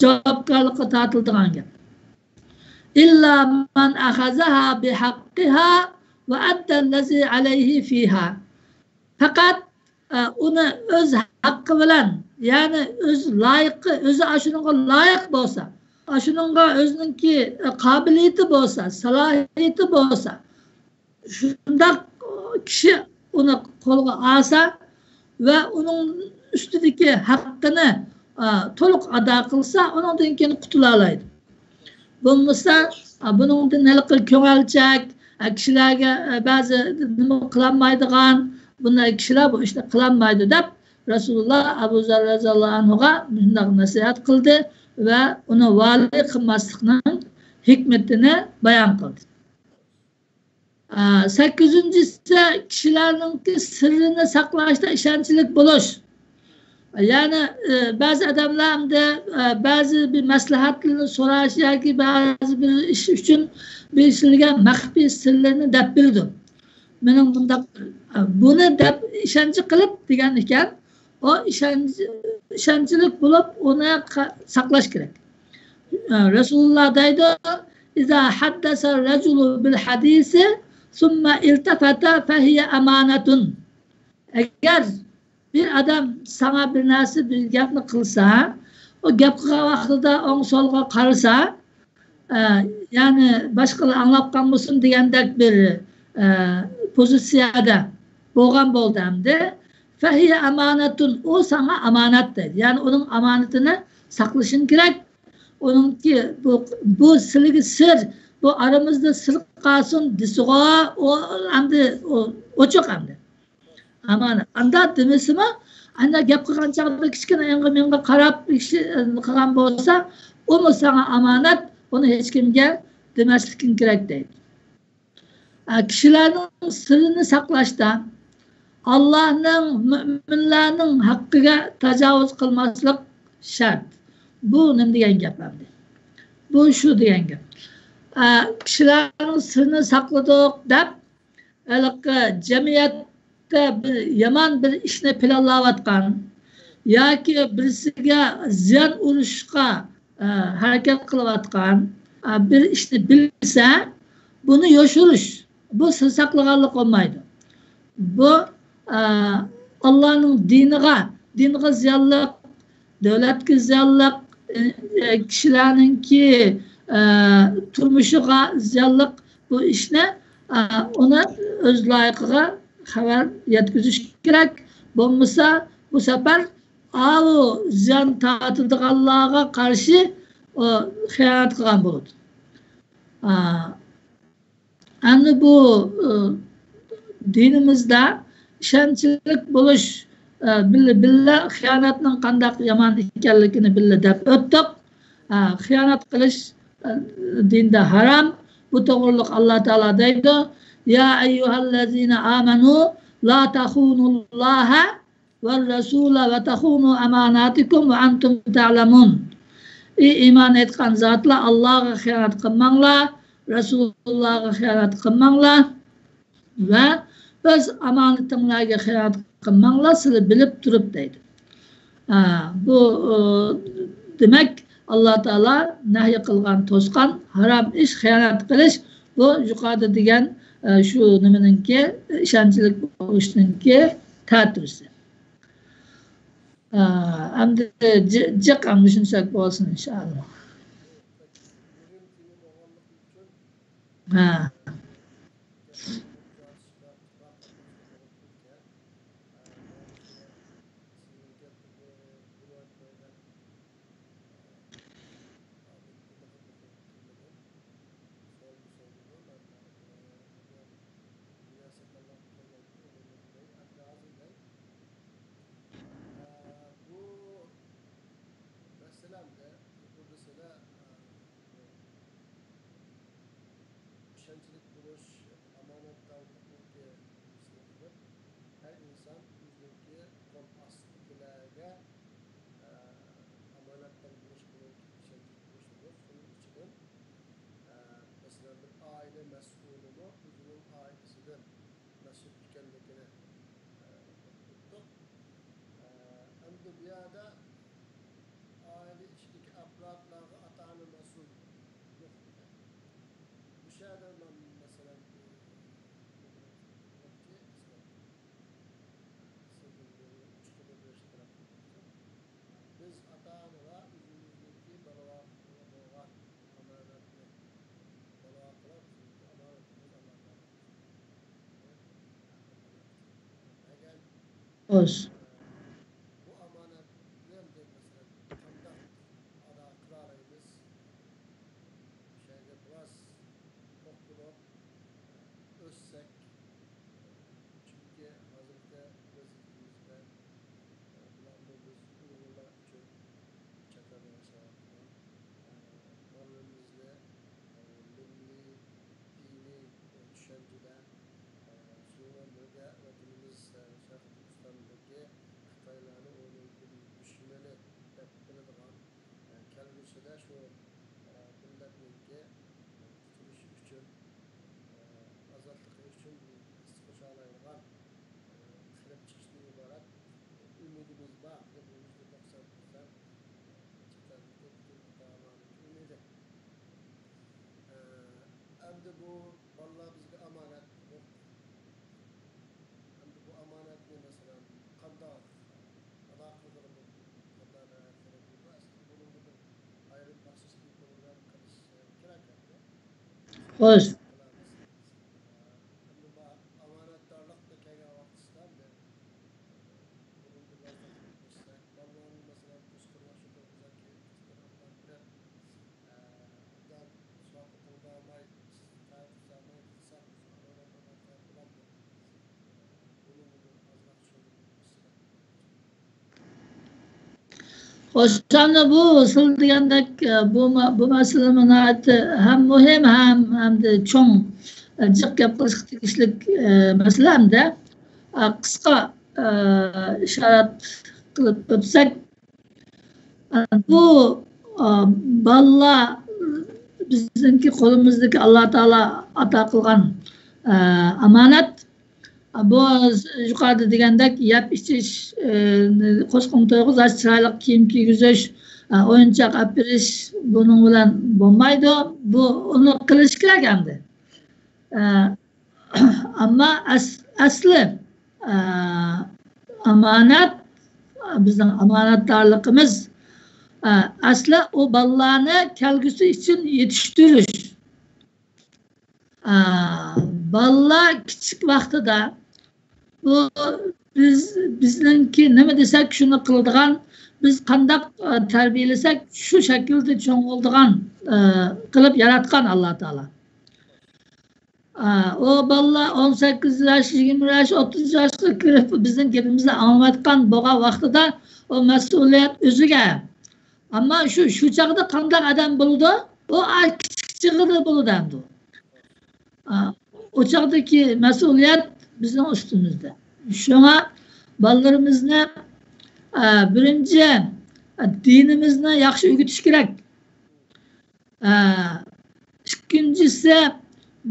جاۋابكارلىققا تارتىلىدىغان گەپ. إلا من أخذها بحقها وأدى الذي عليه فيها. پەقەت، ئە، ئۇنى ئۆز ھەققى بىلەن، يەنى ئۆز لايىقى، ئۆزى ئاشۇنىڭغا لايىق بولسا، ئاشۇنىڭغا ئۆزىنىڭكى، ئە، قابىلىيىتى بولسا، سالاھىيىتى بولسا، شۇنداق كىشى ئۇنى قولغا ئالسا ۋە ئۇنىڭ ئۈستىدىكى ھەققىنى، ئا، تولۇق ئادا قىلسا، ئۇنىڭدىن كېيىن قۇتۇلالايدۇ. بولمىسا، ئا، بۇنىڭدىن ھېلىقى كۆڭەلچەك، ئا، كىشىلەرگە، ئا، بەزى نېمە قىلالمايدىغان، بۇنداق كىشىلەر بۇ ئىشنى قىلالمايدۇ دەپ، رەسۇلۇللا ئەبۇ زەر رەزىياللاھۇ ئەنھۇغا مۇشۇنداق نەسىھەت قىلدى ۋە ئۇنى ۋالىي قىلماسلىقنىڭ ھېكمىتىنى بايان قىلدى. ئا، سەككىزىنچىسى، كىشىلەرنىڭكى سىرىنى ساقلاشتا ئىشەنچلىك بولۇش. يەنى، ئە، بەزى ئادەملەر ئەمدى، ئە، بەزى بىر مەسلىھەتلەرنى سوراش ياكى بەزى بىر ئىش ئۈچۈن بىرسىلىگە مەخپىي سىرلىرىنى دەپ بېرىدۇ. مېنىڭ بۇنداق، ئە، بۇنى دەپ ئىشەنچ قىلىپ دېگەن ئىكەن. ئۇ ئىشەنچ، ئىشەنچلىك بولۇپ، ئۇنى قا-، ساقلاش كېرەك. ئە، رەسۇلۇللا دەيدۇ، إذا حدث الرجل بالحديث ثم التفت فهي أمانة. ئەگەر بىر ئادەم ساڭا بىر نەرسە، بىر گەپنى قىلسا، ئۇ گەپ قىلغان ۋاقتىدا ئوڭ سولغا قارىسا، ئە، يەنى باشقىلار ئاڭلاپ قالمىسۇن دېگەندەك بىر، ئە، پوزىتسىيەدە بولغان بولدى ئەمدى. فهي أمانة، ئۇ ساڭا ئامانەت دەيدۇ. يەنى ئۇنىڭ ئامانىتىنى ساقلىشىڭ كېرەك. ئۇنىڭكى بۇ، بۇ سىلىگە سىر، بۇ ئارىمىزدا سىر قالسۇن دېسىغۇ، ئۇ ئەمدى ئۇ ئوچۇق ئەمدى. ئامانەت. ئاندا دېمىسىمۇ، ئاندا گەپ قىلغان چاغدا كىچىككىنە ئېڭىغا مېڭىغا قاراپ ئىش قىلغان بولسا، ئۇمۇ ساڭا ئامانەت، ئۇنى ھېچكىمگە دېمەسلىكىڭ كېرەك دەيدۇ. ئە، كىشىلەرنىڭ سىرىنى ساقلاشتا ئاللانىڭ، مۆمىنلەرنىڭ ھەققىگە تاجاۋۇز قىلماسلىق شەرت. بۇ نېمە دېگەن گەپ ئەمدى؟ بۇ شۇ دېگەن گەپ. ئە، كىشىلەرنىڭ سىرىنى ساقلىدۇق دەپ، ھېلىقى جەمئىيەتتە بىر يامان بىر ئىشنى پىلانلاۋاتقان ياكى بىرسىگە زىيان ئۇرۇشقا، ئە، ھەرىكەت قىلىۋاتقان، ئە، بىر ئىشنى بىلسە، بۇنى يوشۇرۇش، بۇ سىر ساقلىغانلىق بولمايدۇ. بۇ، ئە، ئاللانىڭ دىنىغا، دىنغا زىيانلىق، دۆلەتكە زىيانلىق، ئە، ئە، كىشىلەرنىڭكى، ئە، تۇرمۇشىغا زىيانلىق بۇ ئىشنى، ئە، ئۇنى ئۆز لايىقىغا خەۋەر يەتكۈزۈش كېرەك. بولمىسا، بۇ سەپەر ئاۋۇ زىيان تارتىدىغانلارغا قارشى، ئۇ، خىيانەت قىلغان بولىدۇ. ئە، ئەمدى بۇ، ئە، دىنىمىزدا ئىشەنچلىك بولۇش، ئە، بىللە، بىللە خىيانەتنىڭ قانداق يامان ئىكەنلىكىنى بىللە دەپ ئۆتتۇق. ئە، خىيانەت قىلىش، ئە، دىندا ھارام. بۇ توغرۇلۇق ئاللا تائالا دەيدۇ، يا ئەييۇھەللەزىنە ئامەنۇ لا تەخۇنۇللاھە والرسول وتخونوا أماناتكم وأنتم تعلمون. ئى ئىمان ئېيتقان زاتلار، ئاللاغا خىيانەت قىلماڭلار، رەسۇلۇللاغا خىيانەت قىلماڭلار ۋە ئۆز ئامانىتىڭلارغا خىيانەت قىلماڭلار، سىلەر بىلىپ تۇرۇپ دەيدۇ. ھە، بۇ، ئۇ، دېمەك، ئاللا تائالا نەھي قىلغان، توسقان، ھارام ئىش خىيانەت قىلىش، بۇ يۇقىرىدا دېگەن، ئە، شۇ نېمىنىڭكى، ئىشەنچلىك بولۇشنىڭكى تەتۈرىسى. ئە، ئەمدى جى-، جىق ئەمدى شۇنچىلىك بولسۇن، ئىنشائاللا. ھە. بۇ مەسىلەمدە يۇقىرىدا سىلەر، ئىشەنچلىك بولۇش، ئامانەتدارلىقنىڭكى نېمىسىنى قىلىپ، ھەر ئىنسان ئۆزىنىڭكى قول ئاستىدىكىلەرگە، ئە، ئامانەتدار بولۇش، ئۇنىڭكى ئىشەنچلىك بولۇشىدۇر. شۇنىڭ ئىچىدىن، ئە، مەسىلەن، بىر ئائىلە مەسئۇلىمۇ ئۆزىنىڭ ئائىلىسىدىن مەسئۇل ئىكەنلىكىنى، ئە، ئۇقتۇق. ئە، ئەمدى بۇ يەردە ئائىلە ئىچىدىكى ئەپرادلارغا ئاتا-ئانا مەسئۇل يوق. مۇشۇ يەردە مەن، مەسىلەن، بىر نېمىنى ئېيتماقچى، مەسىلەن، سىزدىن بىر ئۇچقۇنى بېرىشنى تەلەپ قىلماقچى. بىز ئاتا-ئانىلار ئۆزىمىزنىڭكى بالىلارغا بولغان ئامانەتنى، بالىلارغا بىزنىڭكى ئامانىتىمىز، ئاللا تائالا بىزگە ئامانەت بەرگەن. خوش. بۇ ئامانەتنى ئەمدى، مەسىلەن، قانداق ئادا قىلالايمىز؟ شۇ يەرگە بىراز توختىلىپ ئۆتسەك، چۈنكى ھازىرقى ۋەزىيىتىمىزدە، بۇلارمۇ بىز ئۇيغۇرلار ئۈچۈن چەت ئەلدە ياشاۋاتقان، ئە، بالىلىرىمىزنى، ئە، مىللىي، دىنىي، ئە، چۈشەنچىدە، ئە، شۇنىڭ بىلەن بىرگە ۋەتىنىمىز، ئە، شەرقىي تۈركىستاندىكى خىتايلارنى ئۇنىڭكى دۈشمىنى دەپ بىلىدىغان، ئە، كەلگۈسىدە شۇ، ئە، مىللەتنىڭكى، ئە، قۇتۇلۇشى ئۈچۈن، ئە، ئازادلىقى ئۈچۈن ھەسسە قوشالايدىغان، ئە، قىلىپ چىقىشتىن ئىبارەت ئۈمىدىمىز بار. بۇ يۈزدە توقسان پىرسەنت چەت ئەلدىكى پۈتۈن ئاتا-ئانىنىڭكى ئۈمىدى. ئە، ئەمدى بۇ بالىلار بىزگە ئامانەت، يوق. ئەمدى بۇ ئامانەتنى، مەسىلەن، قانداق ئادا قىلغىلى بولىدۇ؟ قانداق رىئايەت قىلغىلى بولىدۇ؟ ئەسلىدە بۇنىڭغا بىر ئايرىم مەخسۇس بىر پروگرامما قىلىش، ئە، كېرەك ئەمدى. خوش. ئەمدى ما-، ئامانەتدارلىقتا كەلگەن ۋاقتىدا ئەمدى، ئە، بۇنىڭدا بىراز توختىلىپ ئۆتسەك، بالىلارنىڭ، مەسىلەن، قوش قېرىنداش ئوتتۇرىغا كىچىككىنە ئاپىرىپ بېرىپ، ئە، ئادەم سوئالغا توختالماي، تەرەت قىلالماي قىلساق، ئامانەت ئادا قىلغان بولامدۇ؟ ئە، بۇنىڭغا بىر ئازراق چۈشەندۈرۈپ ئۆتسىلەر. خوش، ئەمدى بۇ سىز دېگەندەك، بۇ مە-، بۇ مەسىلە ناھايىتى ھەم مۇھىم، ھەم، ھەمدە چوڭ، جىق گەپ قىلىشقا تېگىشلىك، ئە، مەسىلە ھەمدە، ئە، قىسقا، ئە، ئىشارەت قىلىپ ئۆتسەك، ئە، بۇ، ئە، بالىلار بىزنىڭكى قولىمىزدىكى ئاللا تائالا ئاتا قىلغان، ئە، ئامانەت. بۇ يۇقىرىدا دېگەندەك يەپ ئىچىش، ئى، قوشقىنى تويغۇزۇش، چىرايلىق كىيىم كىيگۈزۈش، ئى، ئويۇنچۇق ئەپ بېرىش بۇنىڭ بىلەن بولمايدۇ. بۇ، ئۇنى قىلىش كېرەك ئەمدى. ئى، ئەمما ئەس-، ئەسلى، ئى، ئامانەت، بىزنىڭ ئامانەتدارلىقىمىز، ئى، ئەسلى ئۇ بالىلارنى كەلگۈسى ئۈچۈن يېتىشتۈرۈش. ئا، بالىلار كىچىك ۋاقتىدا بۇ بىز، بىزنىڭكى نېمە دېسەك، شۇنى قىلىدىغان، بىز قانداق، ئا، تەربىيەلىسەك، شۇ شەكىلدە چوڭ بولىدىغان، ئا، قىلىپ ياراتقان ئاللا تائالا. ئا، ئۇ بالىلار ئون سەككىز ياش، يىگىرمە ياش، ئوتتۇز ياشقا كىرىپ، بىزنىڭ گېپىمىزنى ئاڭلىمايدىغان بولغان ۋاقتىدا ئۇ مەسئۇلىيەت ئۆزىگە. ئەمما شۇ، شۇ چاغدا قانداق ئادەم بولىدۇ؟ ئۇ ئا-، كىچىك چېغىدا بولىدۇ ئەمدى. ئا، ئۇ چاغدىكى مەسئۇلىيەت بىزنىڭ ئۈستىمىزدە. شۇڭا بالىلىرىمىزنى، ئە، بىرىنچى، ئە، دىنىمىزنى ياخشى ئۆگىتىش كېرەك. ئە، ئىككىنچىسى،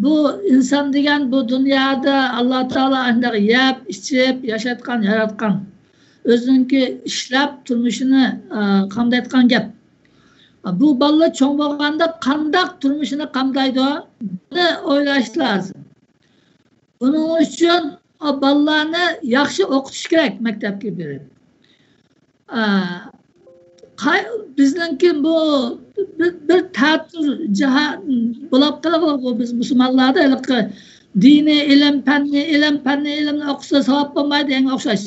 بۇ ئىنسان دېگەن بۇ دۇنيادا ئاللا تائالا ئانداق يەپ، ئىچىپ، ياشاتقان، ياراتقان. ئۆزىنىڭكى ئىشلەپ تۇرمۇشىنى، ئە، قامدايدىغان گەپ. بۇ بالىلار چوڭ بولغاندا قانداق تۇرمۇشىنى قامدايدۇ؟ بۇنى ئويلاش لازىم. بۇنىڭ ئۈچۈن ئا، بالىلارنى ياخشى ئوقۇتۇش كېرەك مەكتەپكە بېرىپ. ئا، قاي-، بىزنىڭكى بۇ بىر، بىر تەتۈر جاھان بولاپ قالغان بۇ بىز مۇسۇلمانلاردا ھېلىقى دىنىي ئىلىم، پەننىي ئىلىم، پەننىي ئىلىمنى ئوقۇسا ساۋاب بولمايدۇ دېگەنگە ئوخشاش.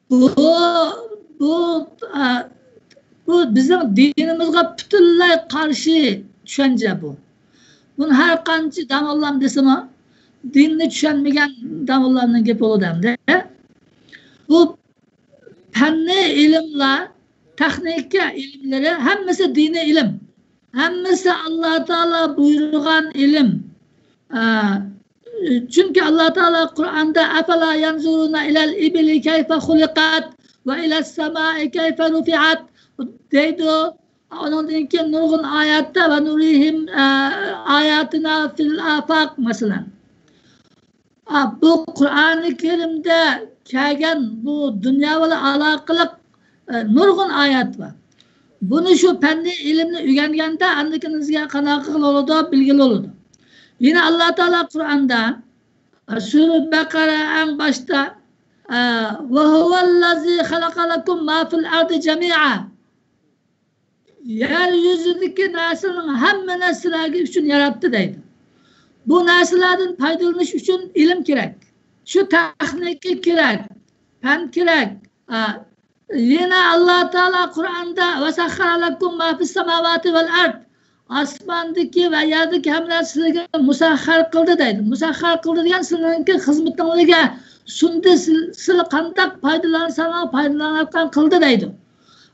بۇ، بۇ، ئا، بۇ بىزنىڭ دىنىمىزغا پۈتۈنلەي قارشى چۈشەنچە بۇ. بۇنى ھەر قانچە داڭغىلام دېسىمۇ، دىننى چۈشەنمىگەن داڭغىلامنىڭ گېپى بولىدۇ ئەمدى. بۇ پەننىي ئىلىملار، تېخنىكا ئىلىملىرى ھەممىسى دىنىي ئىلىم. ھەممىسى ئاللا تائالا بۇيرۇغان ئىلىم. ئا، چۈنكى ئاللا تائالا قۇرئاندا «أفلا ينظرون إلى الإبل كيف خلقت وإلى السماء كيف رفعت» دەيدۇ. ئۇنىڭدىن كېيىن نۇرغۇن ئايەتتە «ونريهم، ئە، آياتنا في الآفاق» مەسىلەن. ئا، بۇ قۇرئانى كەرىمدە كەلگەن بۇ دۇنيا بىلەن ئالاقىلىق، ئە، نۇرغۇن ئايەت بار. بۇنى شۇ پەننىي ئىلىمنى ئۆگەنگەندە ئاندىن كېيىن بىزگە قانداق قىلغىلى بولىدۇ، بىلگىلى بولىدۇ. يەنە ئاللا تائالا قۇرئاندا، ئە، سۈرە بەقەرە ئەڭ باشتا، ئە، «وهو الذي خلق لكم ما في الأرض جميعا» يەر يۈزىدىكى نەرسىنىڭ ھەممىنى سىلەرگە ئۈچۈن ياراتتى دەيدۇ. بۇ نەرسىلەردىن پايدىلىنىش ئۈچۈن ئىلىم كېرەك. شۇ تېخنىكا كېرەك، پەن كېرەك. ئا، يەنە ئاللا تائالا قۇرئاندا «وسخر لكم ما في السماوات والأرض» ئاسماندىكى ۋە يەردىكى ھەممە نەرسە سىلەرگە مۇسەخخەر قىلدى دەيدۇ. مۇسەخخەر قىلدى دېگەن سىلەرنىڭكى خىزمىتىڭلارغا سۇندى، سىل-، سىلەر قانداق پايدىلانساڭلار پايدىلانغان قىلدى دەيدۇ.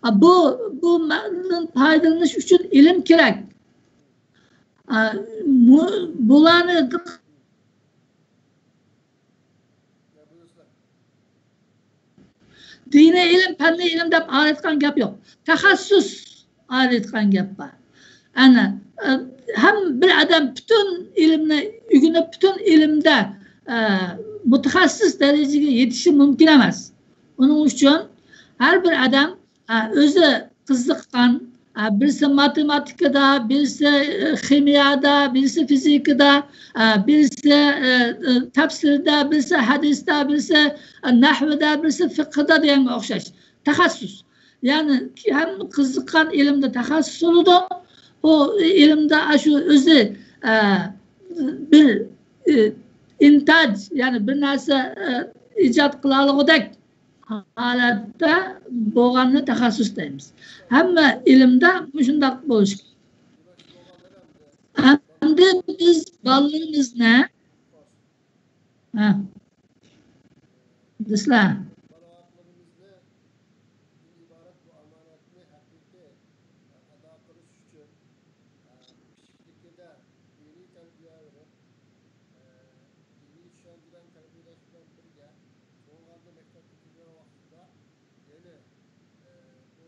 ئا، بۇ، بۇ مەنىدىن پايدىلىنىش ئۈچۈن ئىلىم كېرەك. ئا، مۇ-، بۇلارنى دىنىي ئىلىم، پەننىي ئىلىم دەپ ئايرىۋېتىدىغان گەپ يوق. تەخەسسۇس ئايرىۋېتىدىغان گەپ بار. ئەنە، ئە، ھەم بىر ئادەم پۈتۈن ئىلىمنى ئۆگىنىپ، پۈتۈن ئىلىمدە، ئە، مۇتەخەسسىس دەرىجىگە يېتىشى مۇمكىن ئەمەس. ئۇنىڭ ئۈچۈن ھەر بىر ئادەم، ئە، ئۆزى قىزىققان، ئە، بىرسى ماتېماتىكىدا، بىرسى، ئە، خىمىيەدە، بىرسى فىزىكىدا، ئە، بىرسى، ئە، ئە، تەپسىردە، بىرسى ھەدىستە، بىرسى، ئە، نەھۋىدە، بىرسى فىقھىدا دېگەنگە ئوخشاش. تەخەسسۇس. يەنى ھەممە قىزىققان ئىلىمدە تەخەسسۇس بولىدۇ. ئۇ ئىلىمدە ئاشۇ ئۆزى، ئە، بىر، ئە، ئىنتاج، يەنى بىر نەرسە، ئە، ئىجاد قىلالىغۇدەك ھالەتتە بولغاننى تەخەسسۇس دەيمىز. ھەممە ئىلىمدە مۇشۇنداق بولۇش كېرەك. ئەمدى بىز بالىلىرىمىزنى، ھە، بىسمىللا. دىنىي چۈشەنچىدىن تەربىيەلەش بىلەن بىرگە، چوڭ ھالدا مەكتەپكە كىرگەن ۋاقتىدا يەنە، ئە، بۇ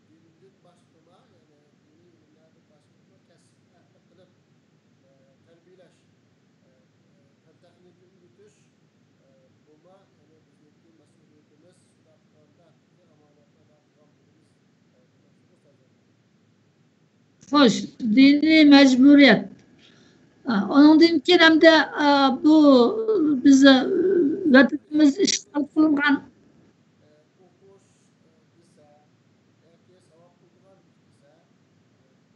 دىندىن باشقىمۇ، يەنى دىنىي ئىلىملەردىن باشقىمۇ كەسىپ ئەھلى قىلىپ، ئە، تەربىيەلەش، ئە، ئە، پەن تېخنىكا ئۆگىتىش، ئە، بۇمۇ يەنى بىزنىڭكى مەسئۇلىيىتىمىز، شۇنداق قىلغاندا بىزنىڭ ئامانەتنى ئادا قىلغان بولىمىز، ئە، دېمەكچى بولسا. خوش، دىنىي مەجبۇرىيەت. ئا، ئۇنىڭدىن كېيىن ھەمدە، ئا، بۇ بىز، ئا، ۋەتىنىمىز ئىشغال قىلىنغان. ئوقۇش، ئە، دېسە ياكى ساۋاب قىلىدىغان دېسە، ئە،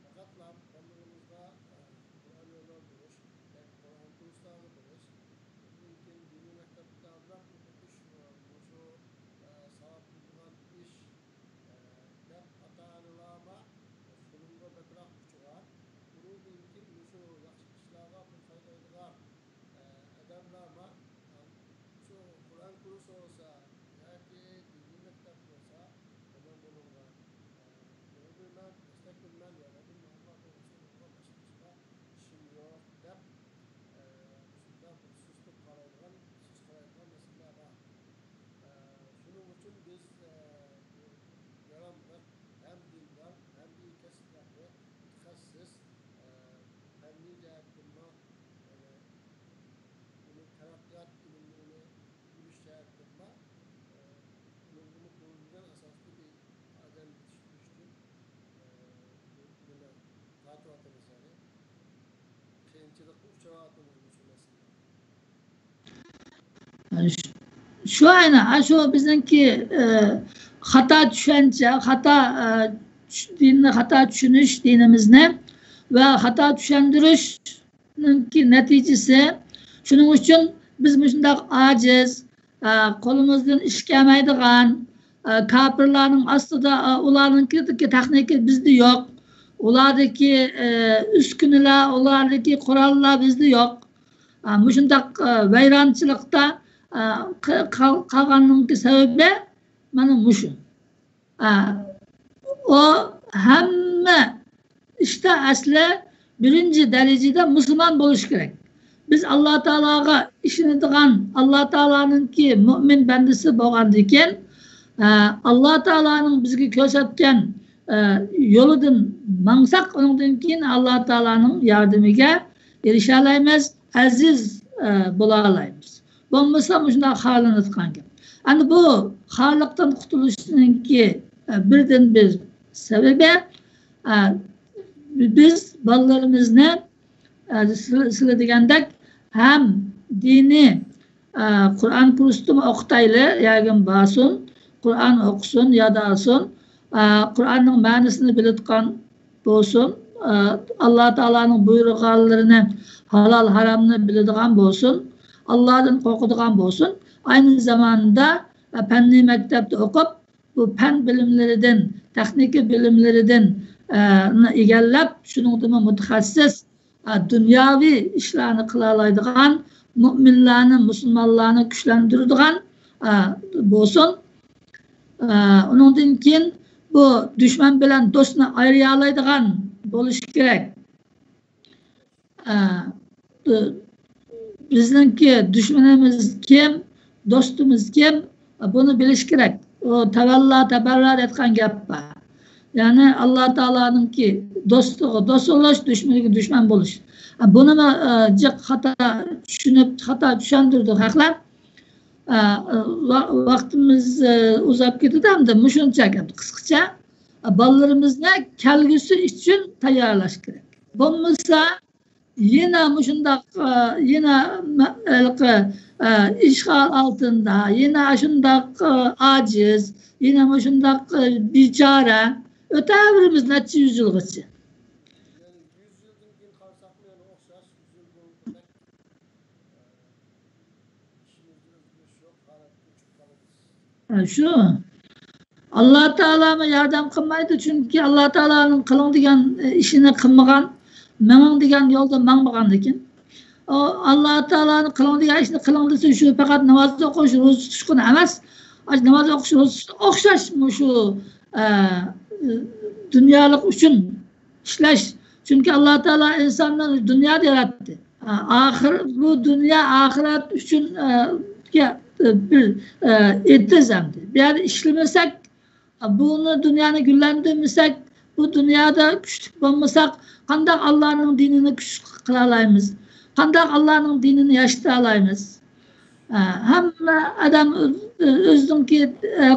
پەقەتلا بالىلىرىمىزغا، ئە، قۇرئان يوللىرىغا بېرىش ياكى قۇرئان كۇرسلارغا بېرىش، ئۇنىڭدىن كېيىن دىنىي مەكتەپلەر بىلەن ئوقۇتۇش، ئە، مۇشۇ، ئە، ساۋاب قىلىدىغان ئىش، ئە، دەپ ئاتا-ئانىلارمۇ شۇنىڭغا بەكرەك ئۇچرىغان. ئۇنىڭدىن كېيىن مۇشۇ ياخشى ئىشلارغا پۇل خەجلەيدىغان، ئە، ئادەملەرمۇ شۇ قۇرئان كۇرسى بولسا ياكى دىنىي مەكتەپ بولسا، مانا بۇنىڭغا، ئە، نېمە دەيمەن، دەستەك بېرىمەن، ياردەم بېرىمەن، ئەمما بۇ ئىشنى باشقا ئىشقا ئىشىم يوق دەپ، ئە، شۇنداق بىر سۈزۈپ قارايدىغان، سۇس قارايدىغان مەسىلىلەر بار. جەھەتتىنمۇ، ئۇنىڭ تەرەققىيات ئىلىملىرىنى ئۆگىنىش جەھەتتىنمۇ، ئۇنىڭغىمۇ بۆلۈنگەن ئاساستا بىر ئادەم يېتىشتۈرۈشتىن، نېمە، تارتىۋاتىمىز، يەنى قىيىنچىلىققا ئۇچراۋاتىمىز مۇشۇ مەسىلىدە. شۇ ئەينى، شۇ بىزنىڭكى، ئە، خاتا چۈشەنچە، خاتا، ئە، چۈش-، دىننى خاتا چۈشىنىش، دىنىمىزنى ۋە خاتا چۈشەندۈرۈشنىڭكى نەتىجىسى. شۇنىڭ ئۈچۈن بىز مۇشۇنداق ئاجىز، ئە، قولىمىزدىن ئىش كەلمەيدىغان، ئە، كاپىرلارنىڭ ئاستىدا، ئە، ئۇلارنىڭكىدىكى تېخنىكا بىزدە يوق. ئۇلاردىكى، ئە، ئۈسكۈنىلەر، ئۇلاردىكى قوراللار بىزدە يوق. ئا، مۇشۇنداق، ئا، ۋەيرانچىلىقتا، ئا، ق-، قال-، قالغاننىڭكى سەۋەبى مانا مۇشۇ. ئا، ئۇ ھەممە ئىشتا ئەسلى بىرىنچى دەرىجىدە مۇسۇلمان بولۇش كېرەك. بىز ئاللا تائالاغا ئىشىنىدىغان، ئاللا تائالانىڭكى مۇئمىن بەندىسى بولغاندىكىن، ئا، ئاللا تائالانىڭ بىزگە كۆرسەتكەن، ئا، يولىدىن ماڭساق، ئۇنىڭدىن كېيىن ئاللا تائالانىڭ ياردىمىگە ئېرىشەلەيمىز، ئەزىز، ئا، بولالايمىز. بولمىسا مۇشۇنداق خارلىنىۋاتقان گەپ. ئەمدى بۇ خارلىقتىن قۇتۇلۇشنىڭكى، ئا، بىردىنبىر سەۋەبى، ئا، بىز بالىلىرىمىزنى، ئا، سىلە، سىلە دېگەندەك ھەم دىنىي، ئا، قۇرئان كۇرسىدىمۇ ئوقۇتايلى، يەرگىمۇ بارسۇن، قۇرئان ئوقۇسۇن، ياد ئالسۇن، ئا، قۇرئاننىڭ مەنىسىنى بىلىدىغان بولسۇن، ئا، ئاللا تائالانىڭ بۇيرۇغانلىرىنى، ھالال ھارامنى بىلىدىغان بولسۇن، ئاللادىن قورقىدىغان بولسۇن. ئاينى زاماندا، ئا، پەننىي مەكتەپتە ئوقۇپ، بۇ پەن بىلىملىرىدىن، تېخنىكا بىلىملىرىدىن، ئە، نى ئىگىلەپ، شۇنىڭدىمۇ مۇتەخەسسىس، ئە، دۇنياۋى ئىشلارنى قىلالايدىغان، مۇئمىنلارنى، مۇسۇلمانلارنى كۈچلەندۈرىدىغان، ئە، بولسۇن. ئە، ئۇنىڭدىن كېيىن بۇ دۈشمەن بىلەن دوستنى ئايرىيالايدىغان بولۇشى كېرەك. ئە، بىزنىڭكى دۈشمىنىمىز كىم، دوستىمىز كىم، بۇنى بىلىش كېرەك. ئۇ تەۋەللا، تەبەررا دەيدىغان گەپ بار. يەنى ئاللا تائالانىڭكى دوستىغا دوست بولۇش، دۈشمىنىگە دۈشمەن بولۇش. ئە، بۇنىمۇ، ئە، جىق خاتا چۈشىنىپ، خاتا چۈشەندۈرىدۇ خەقلەر. ئە، ۋا-، ۋاقتىمىز، ئە، ئۇزاپ كېتىدۇ ئەمدى. مۇشۇنچە گەپ، قىسقىچە. ئە، بالىلىرىمىزنى كەلگۈسى ئۈچۈن تەييارلاش كېرەك. بولمىسا، يەنە مۇشۇنداق، ئە، يەنە مە-، ھېلىقى، ئە، ئىشغال ئالتىندا، يەنە شۇنداق، ئە، ئاجىز، يەنە مۇشۇنداق، ئە، بىچارە ئۆتەۋېرىمىز نەچچە يۈز يىلغىچە. شۇ. ئاللا تائالامۇ ياردەم قىلمايدۇ، چۈنكى ئاللا تائالانىڭ قىلىڭ دېگەن، ئە، ئىشىنى قىلمىغان، مېڭىڭ دېگەن يولدا ماڭمىغاندىكىن. ئۇ ئاللا تائالانىڭ قىلىڭ دېگەن ئىشنى قىلىڭ دېسە، شۇ پەقەت ناماز ئوقۇش، روزا تۇتۇشقىنا ئەمەس. ئاشۇ ناماز ئوقۇش، روزا تۇتۇش ئوخشاش مۇشۇ، ئە، دۇنيالىق ئۈچۈن ئىشلەش. چۈنكى ئاللا تائالا ئىنساننى دۇنيادا ياراتتى. ئاخىر، بۇ دۇنيا ئاخىرەت ئۈچۈن، ئە، بىر، ئە، ئېتىز ئەمدى. بۇ يەردە ئىشلىمىسەك، بۇنى، دۇنيانى گۈللەندۈرمىسەك، بۇ دۇنيادا كۈچلۈك بولمىساق، قانداق ئاللانىڭ دىنىنى كۈچلۈك قىلالايمىز؟ قانداق ئاللانىڭ دىنىنى ياشىتالايمىز؟ ئە، ھەممە ئادەم ئۆز-، ئۆزىنىڭكى، ئە،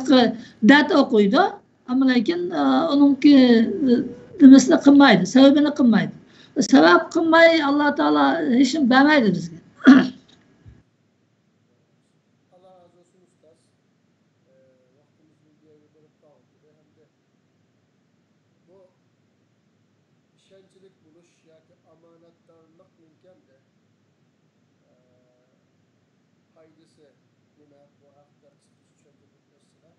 دەرد ئوقۇيدۇ. ئەمما لېكىن، ئە، ئۇنىڭكى، ئە، نېمىسىنى قىلمايدۇ، سەۋەبىنى قىلمايدۇ. سەۋەب قىلماي ئاللا تائالا ھېچنېمە بەرمەيدۇ بىزگە. ئاللا رازى بولسۇن، ئۇستاز. ئە، ۋاقتىمىزمۇ بىر يەرگە بېرىپ قالدى. ئەمدى بۇ ئىشەنچلىك بولۇش ياكى ئامانەتدارلىق نېمىكەن دە؟ ئە، پايدىسى نېمە؟ بۇ ھەقتە قىسقىچە چۈشەندۈرۈپ ئۆتسىلە.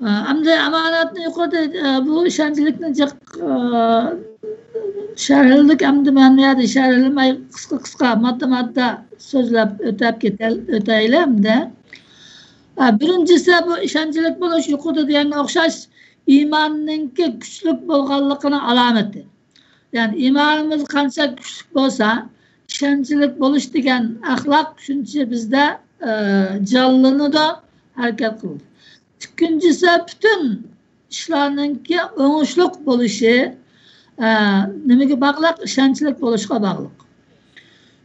ئەمدى ئامانەتنى يۇقىرىدا، ئە، بۇ ئىشەنچلىكنى جىق، ئە، شەرھلىدۇق. ئەمدى مەن بۇ يەردە شەرھلىمەي، قىسقا، قىسقا، ماددا، ماددا سۆزلەپ ئۆتەپ كېتەل-، ئۆتەيلى ئەمدى. ئە، بىرىنچىسى، بۇ ئىشەنچلىك بولۇش يۇقىرىدا دېگەنگە ئوخشاش ئىماننىڭكى كۈچلۈك بولغانلىقىنىڭ ئالامىتى. يەنى ئىمانىمىز قانچە كۈچلۈك بولسا، ئىشەنچلىك بولۇش دېگەن ئەخلاق شۇنچە بىزدە، ئە، جانلىنىدۇ، ھەرىكەت قىلىدۇ. ئىككىنچىسى، پۈتۈن ئىشلارنىڭكى ئوڭۇشلۇق بولۇشى، ئە، نېمىگە باغلىق؟ ئىشەنچلىك بولۇشقا باغلىق.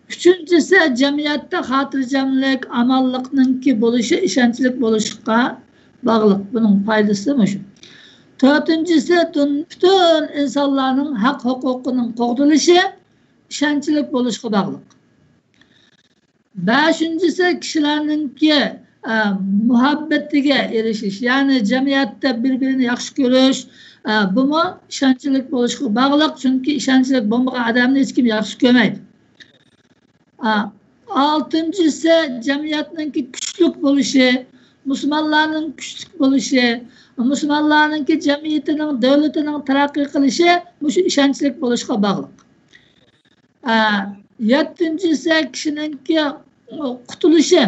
ئۈچىنچىسى، جەمئىيەتتە خاتىرجەملىك، ئامانلىقنىڭكى بولۇشى ئىشەنچلىك بولۇشقا باغلىق. بۇنىڭ پايدىسى مۇشۇ. تۆتىنچىسى، دۇن-، پۈتۈن ئىنسانلارنىڭ ھەق ھوقۇقىنىڭ قوغدىلىشى ئىشەنچلىك بولۇشقا باغلىق. بەشىنچىسى، كىشىلەرنىڭكى، ئە، مۇھەببىتىگە ئېرىشىش، يەنى جەمئىيەتتە بىر-بىرىنى ياخشى كۆرۈش، ئە، بۇمۇ ئىشەنچلىك بولۇشقا باغلىق، چۈنكى ئىشەنچلىك بولمىغان ئادەمنى ھېچكىم ياخشى كۆرمەيدۇ. ئە، ئالتىنچىسى، جەمئىيەتنىڭكى كۈچلۈك بولۇشى، مۇسۇلمانلارنىڭ كۈچلۈك بولۇشى، مۇسۇلمانلارنىڭكى جەمئىيىتىنىڭ، دۆلىتىنىڭ تەرەققىي قىلىشى مۇشۇ ئىشەنچلىك بولۇشقا باغلىق. ئە، يەتتىنچىسى، كىشىنىڭكى قۇتۇلۇشى.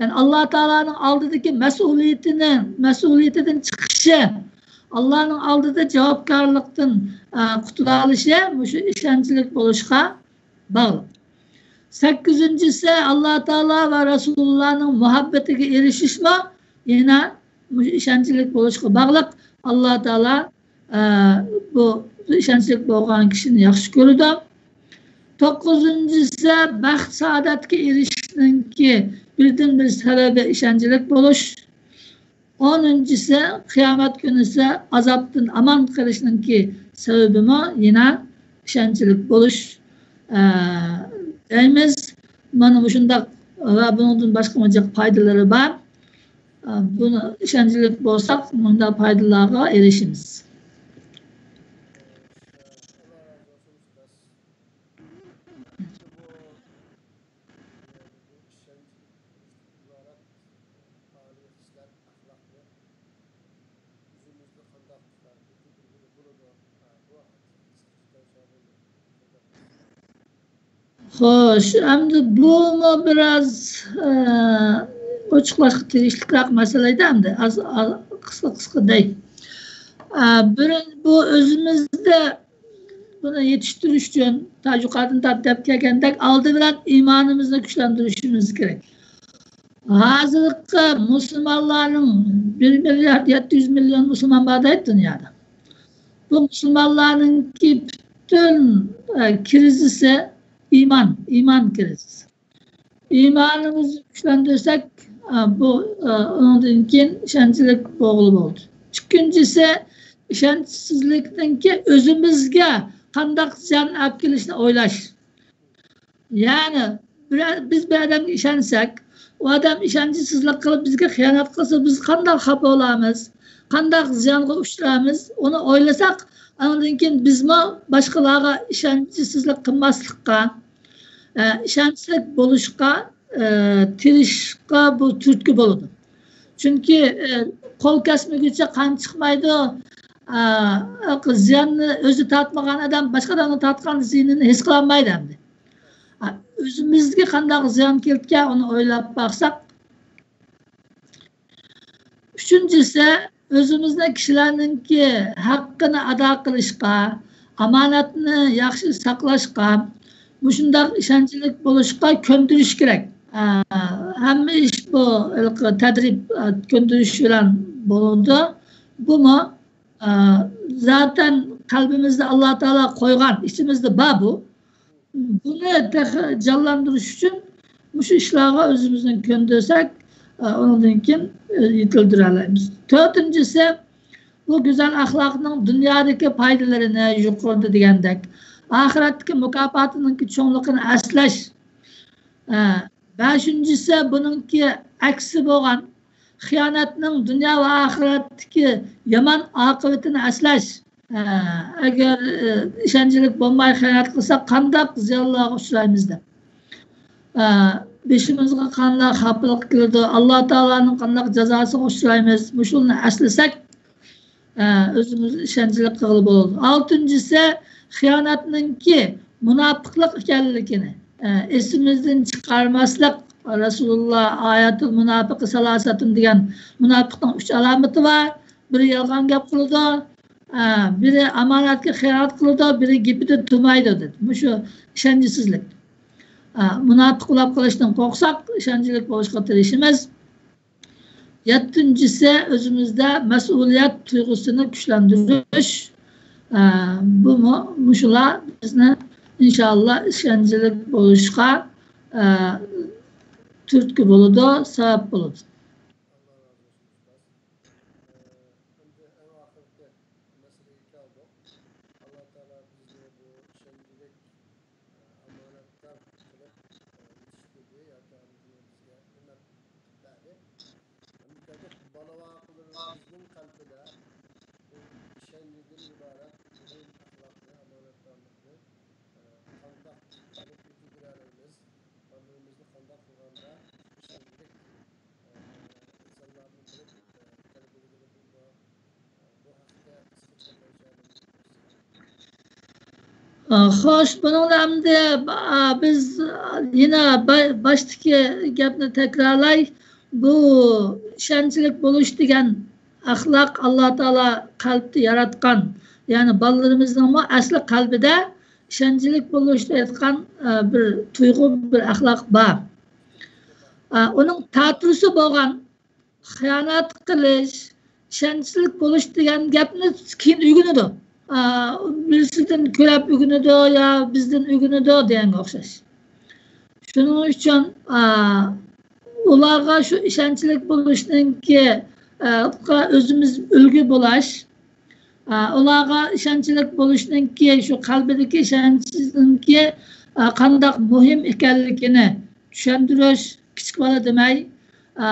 يەنى ئاللا تائالانىڭ ئالدىدىكى مەسئۇلىيىتىنى، مەسئۇلىيىتىدىن چىقىشى، ئاللانىڭ ئالدىدا جاۋابكارلىقتىن، ئە، قۇتۇلالىشى مۇشۇ ئىشەنچلىك بولۇشقا باغلىق. سەككىزىنچىسى، ئاللا تائالا ۋە رەسۇلۇللانىڭ مۇھەببىتىگە ئېرىشىشمۇ يەنە مۇشۇ ئىشەنچلىك بولۇشقا باغلىق. ئاللا تائالا ئە، بۇ ئىشەنچلىك بولغان كىشىنى ياخشى كۆرىدۇ. توققۇزىنچىسى، بەخت سائادەتكە ئېرىشىشنىڭكى بىردىنبىر سەۋەبى ئىشەنچلىك بولۇش. ئونىنچىسى، قىيامەت كۈنىسى ئازابتىن ئامان قېلىشنىڭكى سەۋەبىمۇ يەنە ئىشەنچلىك بولۇش، ئە، دەيمىز. مانا مۇشۇنداق ۋە بۇنىڭدىن باشقىمۇ جىق پايدىلىرى بار. بۇنى ئىشەنچلىك بولساق، مۇنداق پايدىلارغا ئېرىشىمىز. خوش، ئەمدى بۇمۇ بىراز، ئە، ئوچۇقلاشقا تېگىشلىكراق مەسىلە ئىدى ئەمدى. ئاز، ئاز، قىسقا، قىسقا دەي. ئە، بىرىنچى، بۇ ئۆزىمىزدە بۇنى يېتىشتۈرۈش ئۈچۈن، تا يۇقىرىدىن تارتىپ دەپ كەلگەندەك، ئالدى بىلەن ئىمانىمىزنى كۈچلەندۈرۈشىمىز كېرەك. ھازىرقى مۇسۇلمانلارنىڭ بىر مىليارد يەتتە يۈز مىليون مۇسۇلمان بار دەيدۇ دۇنيادا. بۇ مۇسۇلمانلارنىڭكى پۈتۈن، ئە، كىرىزىسى ئىمان، ئىمان كىرىزىسى. ئىمانىمىزنى كۈچلەندۈرسەك، ئە، بۇ، ئە، ئۇنىڭدىن كېيىن ئىشەنچلىك بولغىلى بولىدۇ. ئىككىنچىسى، ئىشەنچسىزلىكتىن كېيىن ئۆزىمىزگە قانداق زىيان ئەپ كېلىشنى ئويلاش. يەنى بىر، بىز بىر ئادەمگە ئىشەنسەك، ئۇ ئادەم ئىشەنچسىزلىك قىلىپ بىزگە خىيانەت قىلسا، بىز قانداق خاپا بولارمىز، قانداق زىيانغا ئۇچرارمىز، ئۇنى ئويلىساق، ئاندىن كېيىن بىزمۇ باشقىلارغا ئىشەنچسىزلىك قىلماسلىققا، ئە، ئىشەنچلىك بولۇشقا، ئە، تىرىشىشقا بۇ تۈرتكە بولىدۇ. چۈنكى، ئە، قول كەسمىگۈچە قان چىقمايدۇ. ئە، زىياننى ئۆزى تارتمىغان ئادەم باشقا ئادەمنىڭ تارتقان زىيىنىنى ھېس قىلالمايدۇ ئەمدى. ئە، ئۆزىمىزگە قانداق زىيان كېلىدىكەن، ئۇنى ئويلاپ باقساق. ئۈچىنچىسى، ئۆزىمىزنى كىشىلەرنىڭكى ھەققىنى ئادا قىلىشقا، ئامانەتنى ياخشى ساقلاشقا، مۇشۇنداق ئىشەنچلىك بولۇشقا كۆندۈرۈش كېرەك. ئە، ھەممە ئىش بۇ ھېلىقى تەدرىب، ئە، كۆندۈرۈش بىلەن بولىدۇ. بۇمۇ، ئە، زاتەن قەلبىمىزدە ئاللا تائالا قويغان، ئىچىمىزدە بار بۇ. بۇنى تېخى جانلاندۇرۇش ئۈچۈن مۇشۇ ئىشلارغا ئۆزىمىزنى كۆندۈرسەك، ئۇنىڭدىن كېيىن يېتىلدۈرەلەيمىز. تۆتىنچىسى، بۇ گۈزەل ئەخلاقنىڭ دۇنيادىكى پايدىلىرىنى، يۇقىرىدا دېگەندەك، ئاخىرەتتىكى مۇكاپاتىنىڭكى چوڭلۇقىنى ئەسلەش. بەشىنچىسى، بۇنىڭكى ئەكسى بولغان خىيانەتنىڭ دۇنيا ۋە ئاخىرەتتىكى يامان ئاقىۋىتىنى ئەسلەش. ئە، ئەگەر، ئە، ئىشەنچلىك بولماي خىيانەت قىلساق، قانداق زىيانلارغا ئۇچرايمىز دەپ. ئە، بېشىمىزغا قانداق خاپىلىق كېلىدۇ، ئاللا تائالانىڭ قانداق جازاسىغا ئۇچرايمىز، مۇشۇلارنى ئەسلىسەك، ئە، ئۆزىمىزنى ئىشەنچلىك قىلغىلى بولىدۇ. ئالتىنچىسى، خىيانەتنىڭكى مۇناپىقلىق ئىكەنلىكىنى، ئە، ئېسىمىزدىن چىقارماسلىق. رەسۇلۇللا، «ئايەتۇل مۇناپىقى سالاسەتۇن» دېگەن مۇناپىقنىڭ ئۈچ ئالامىتى بار. بىرى يالغان گەپ قىلىدۇ، ئە، بىرى ئامانەتكە خىيانەت قىلىدۇ، بىرى گېپىدە تۇرمايدۇ دېدى. مۇشۇ ئىشەنچسىزلىك. ئە، مۇناپىق بولاپ قېلىشتىن قورقساق، ئىشەنچلىك بولۇشقا تىرىشىمىز. يەتتىنچىسى، ئۆزىمىزدە مەسئۇلىيەت تۇيغۇسىنى كۈچلەندۈرۈش. ئە، بۇمۇ، مۇشۇلار بىزنى ئىنشاللا ئىشەنچلىك بولۇشقا، ئە، تۈرتكە بولىدۇ، سەۋەب بولىدۇ. ئەمدى ئەڭ ئاخىرقى مەسىلىگە كەلدۇق. ئاللا تائالا بىزنى بۇ ئىشەنچلىك، ئە، ئامانەتدار قىلىپ، ئە، يېتىشتۈردى ياكى ئاندىن كېيىن بىزگە ئۆمەر ئېتىپ بەردى. ئەمدى كەلدۇق بالا ۋاقىتلىرىمىزنىڭ قەلبىدە بۇ ئىشەنچدىن ئىبارەت مۇھىم ئەخلاقنى، ئامانەتدارلىقنى، ئە، قانداق قىلىپ يېتىلدۈرەلەيمىز؟ بالىلىرىمىزنى قانداق قىلغاندا ئىشەنچلىك، ئە، ئىنسانلارنى قىلىپ، ئە، تەربىيەلىگىلى بولىدۇ؟ بۇ ھەقتە قىسقىچە مەلۇمات بەرسىڭىز. ئە، خوش، بۇنىڭدا ئەمدى، ئە، بىز، ئە، يەنە با-، باشتىكى گەپنى تەكرارلاي. بۇ ئىشەنچلىك بولۇش دېگەن ئەخلاق ئاللا تائالا قەلبتە ياراتقان، يەنى بالىلىرىمىزنىڭمۇ ئەسلى قەلبىدە ئىشەنچلىك بولۇش دەيدىغان، ئە، بىر تۇيغۇ، بىر ئەخلاق بار. ئە، ئۇنىڭ تەتۈرىسى بولغان خىيانەت قىلىش، ئىشەنچلىك بولۇش دېگەن گەپنى كېيىن ئۆگىنىدۇ. ئا، بىرسىدىن كۆرۈپ ئۆگىنىدۇ يا بىزدىن ئۆگىنىدۇ دېگەنگە ئوخشاش. شۇنىڭ ئۈچۈن، ئا، ئۇلارغا شۇ ئىشەنچلىك بولۇشنىڭكى، ئا، ئۆزىمىز ئۈلگە بولاش، ئا، ئۇلارغا ئىشەنچلىك بولۇشنىڭكى، شۇ قەلبىدىكى ئىشەنچنىڭكى، ئا، قانداق مۇھىم ئىكەنلىكىنى چۈشەندۈرۈش، كىچىك بالا دېمەي، ئا،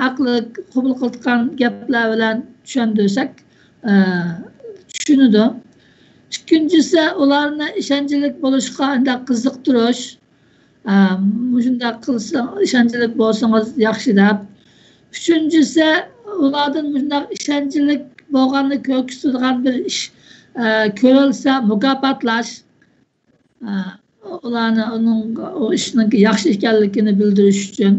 ئەقلى قوبۇل قىلىدىغان گەپلەر بىلەن چۈشەندۈرسەك، ئا، چۈشىنىدۇ. ئىككىنچىسى، ئۇلارنى ئىشەنچلىك بولۇشقا ئانداق قىزىقتۇرۇش. ئا، مۇشۇنداق قىلسا، ئىشەنچلىك بولسىڭىز ياخشى دەپ. ئۈچىنچىسى، ئۇلاردىن مۇشۇنداق ئىشەنچلىك بولغاننى كۆرسىتىدىغان بىر ئىش، ئا، كۆرۈلسە مۇكاپاتلاش. ئا، ئۇلارنى ئۇنىڭ، ئۇ ئىشنىڭ ياخشى ئىكەنلىكىنى بىلدۈرۈش ئۈچۈن.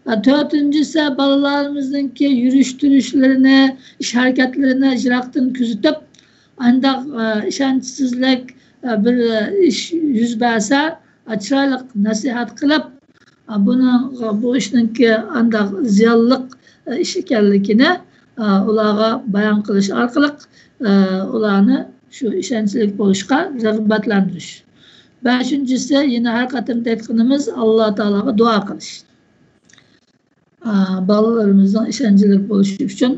ئا، تۆتىنچىسى، بالىلىرىمىزنىڭكى يۈرۈش تۇرۇشلىرىنى، ئىش ھەرىكەتلىرىنى يىراقتىن كۆزىتىپ، ئانداق، ئا، ئىشەنچسىزلىك، ئا، بىر، ئا، ئىش يۈز بەرسە، ئا، چىرايلىق نەسىھەت قىلىپ، ئا، بۇنىڭ، بۇ ئىشنىڭكى ئانداق زىيانلىق، ئا، ئىش ئىكەنلىكىنى، ئا، ئۇلارغا بايان قىلىش ئارقىلىق، ئا، ئۇلارنى شۇ ئىشەنچلىك بولۇشقا رىغبەتلەندۈرۈش. بەشىنچىسى، يەنە ھەر قېتىم ئېيتقىنىمىز، ئاللا تائالاغا دۇئا قىلىش. ئا، بالىلىرىمىزنىڭ ئىشەنچلىك بولۇشى ئۈچۈن،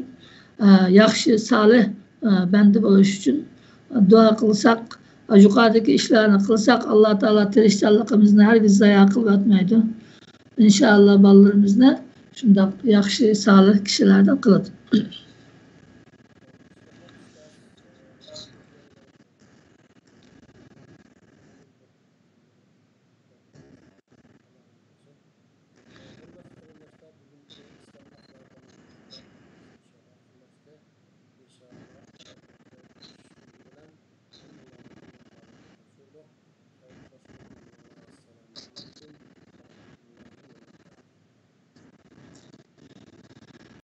ئا، ياخشى، سالىھ، ئا، بەندە بولۇش ئۈچۈن دۇئا قىلساق، ئا، يۇقىرىدىكى ئىشلارنى قىلساق، ئاللا تائالا تىرىشچانلىقىمىزنى ھەرگىز زايا قىلىۋەتمەيدۇ. ئىنشائاللا، بالىلىرىمىزنى شۇنداق ياخشى، سالىھ كىشىلەردىن قىلىدۇ.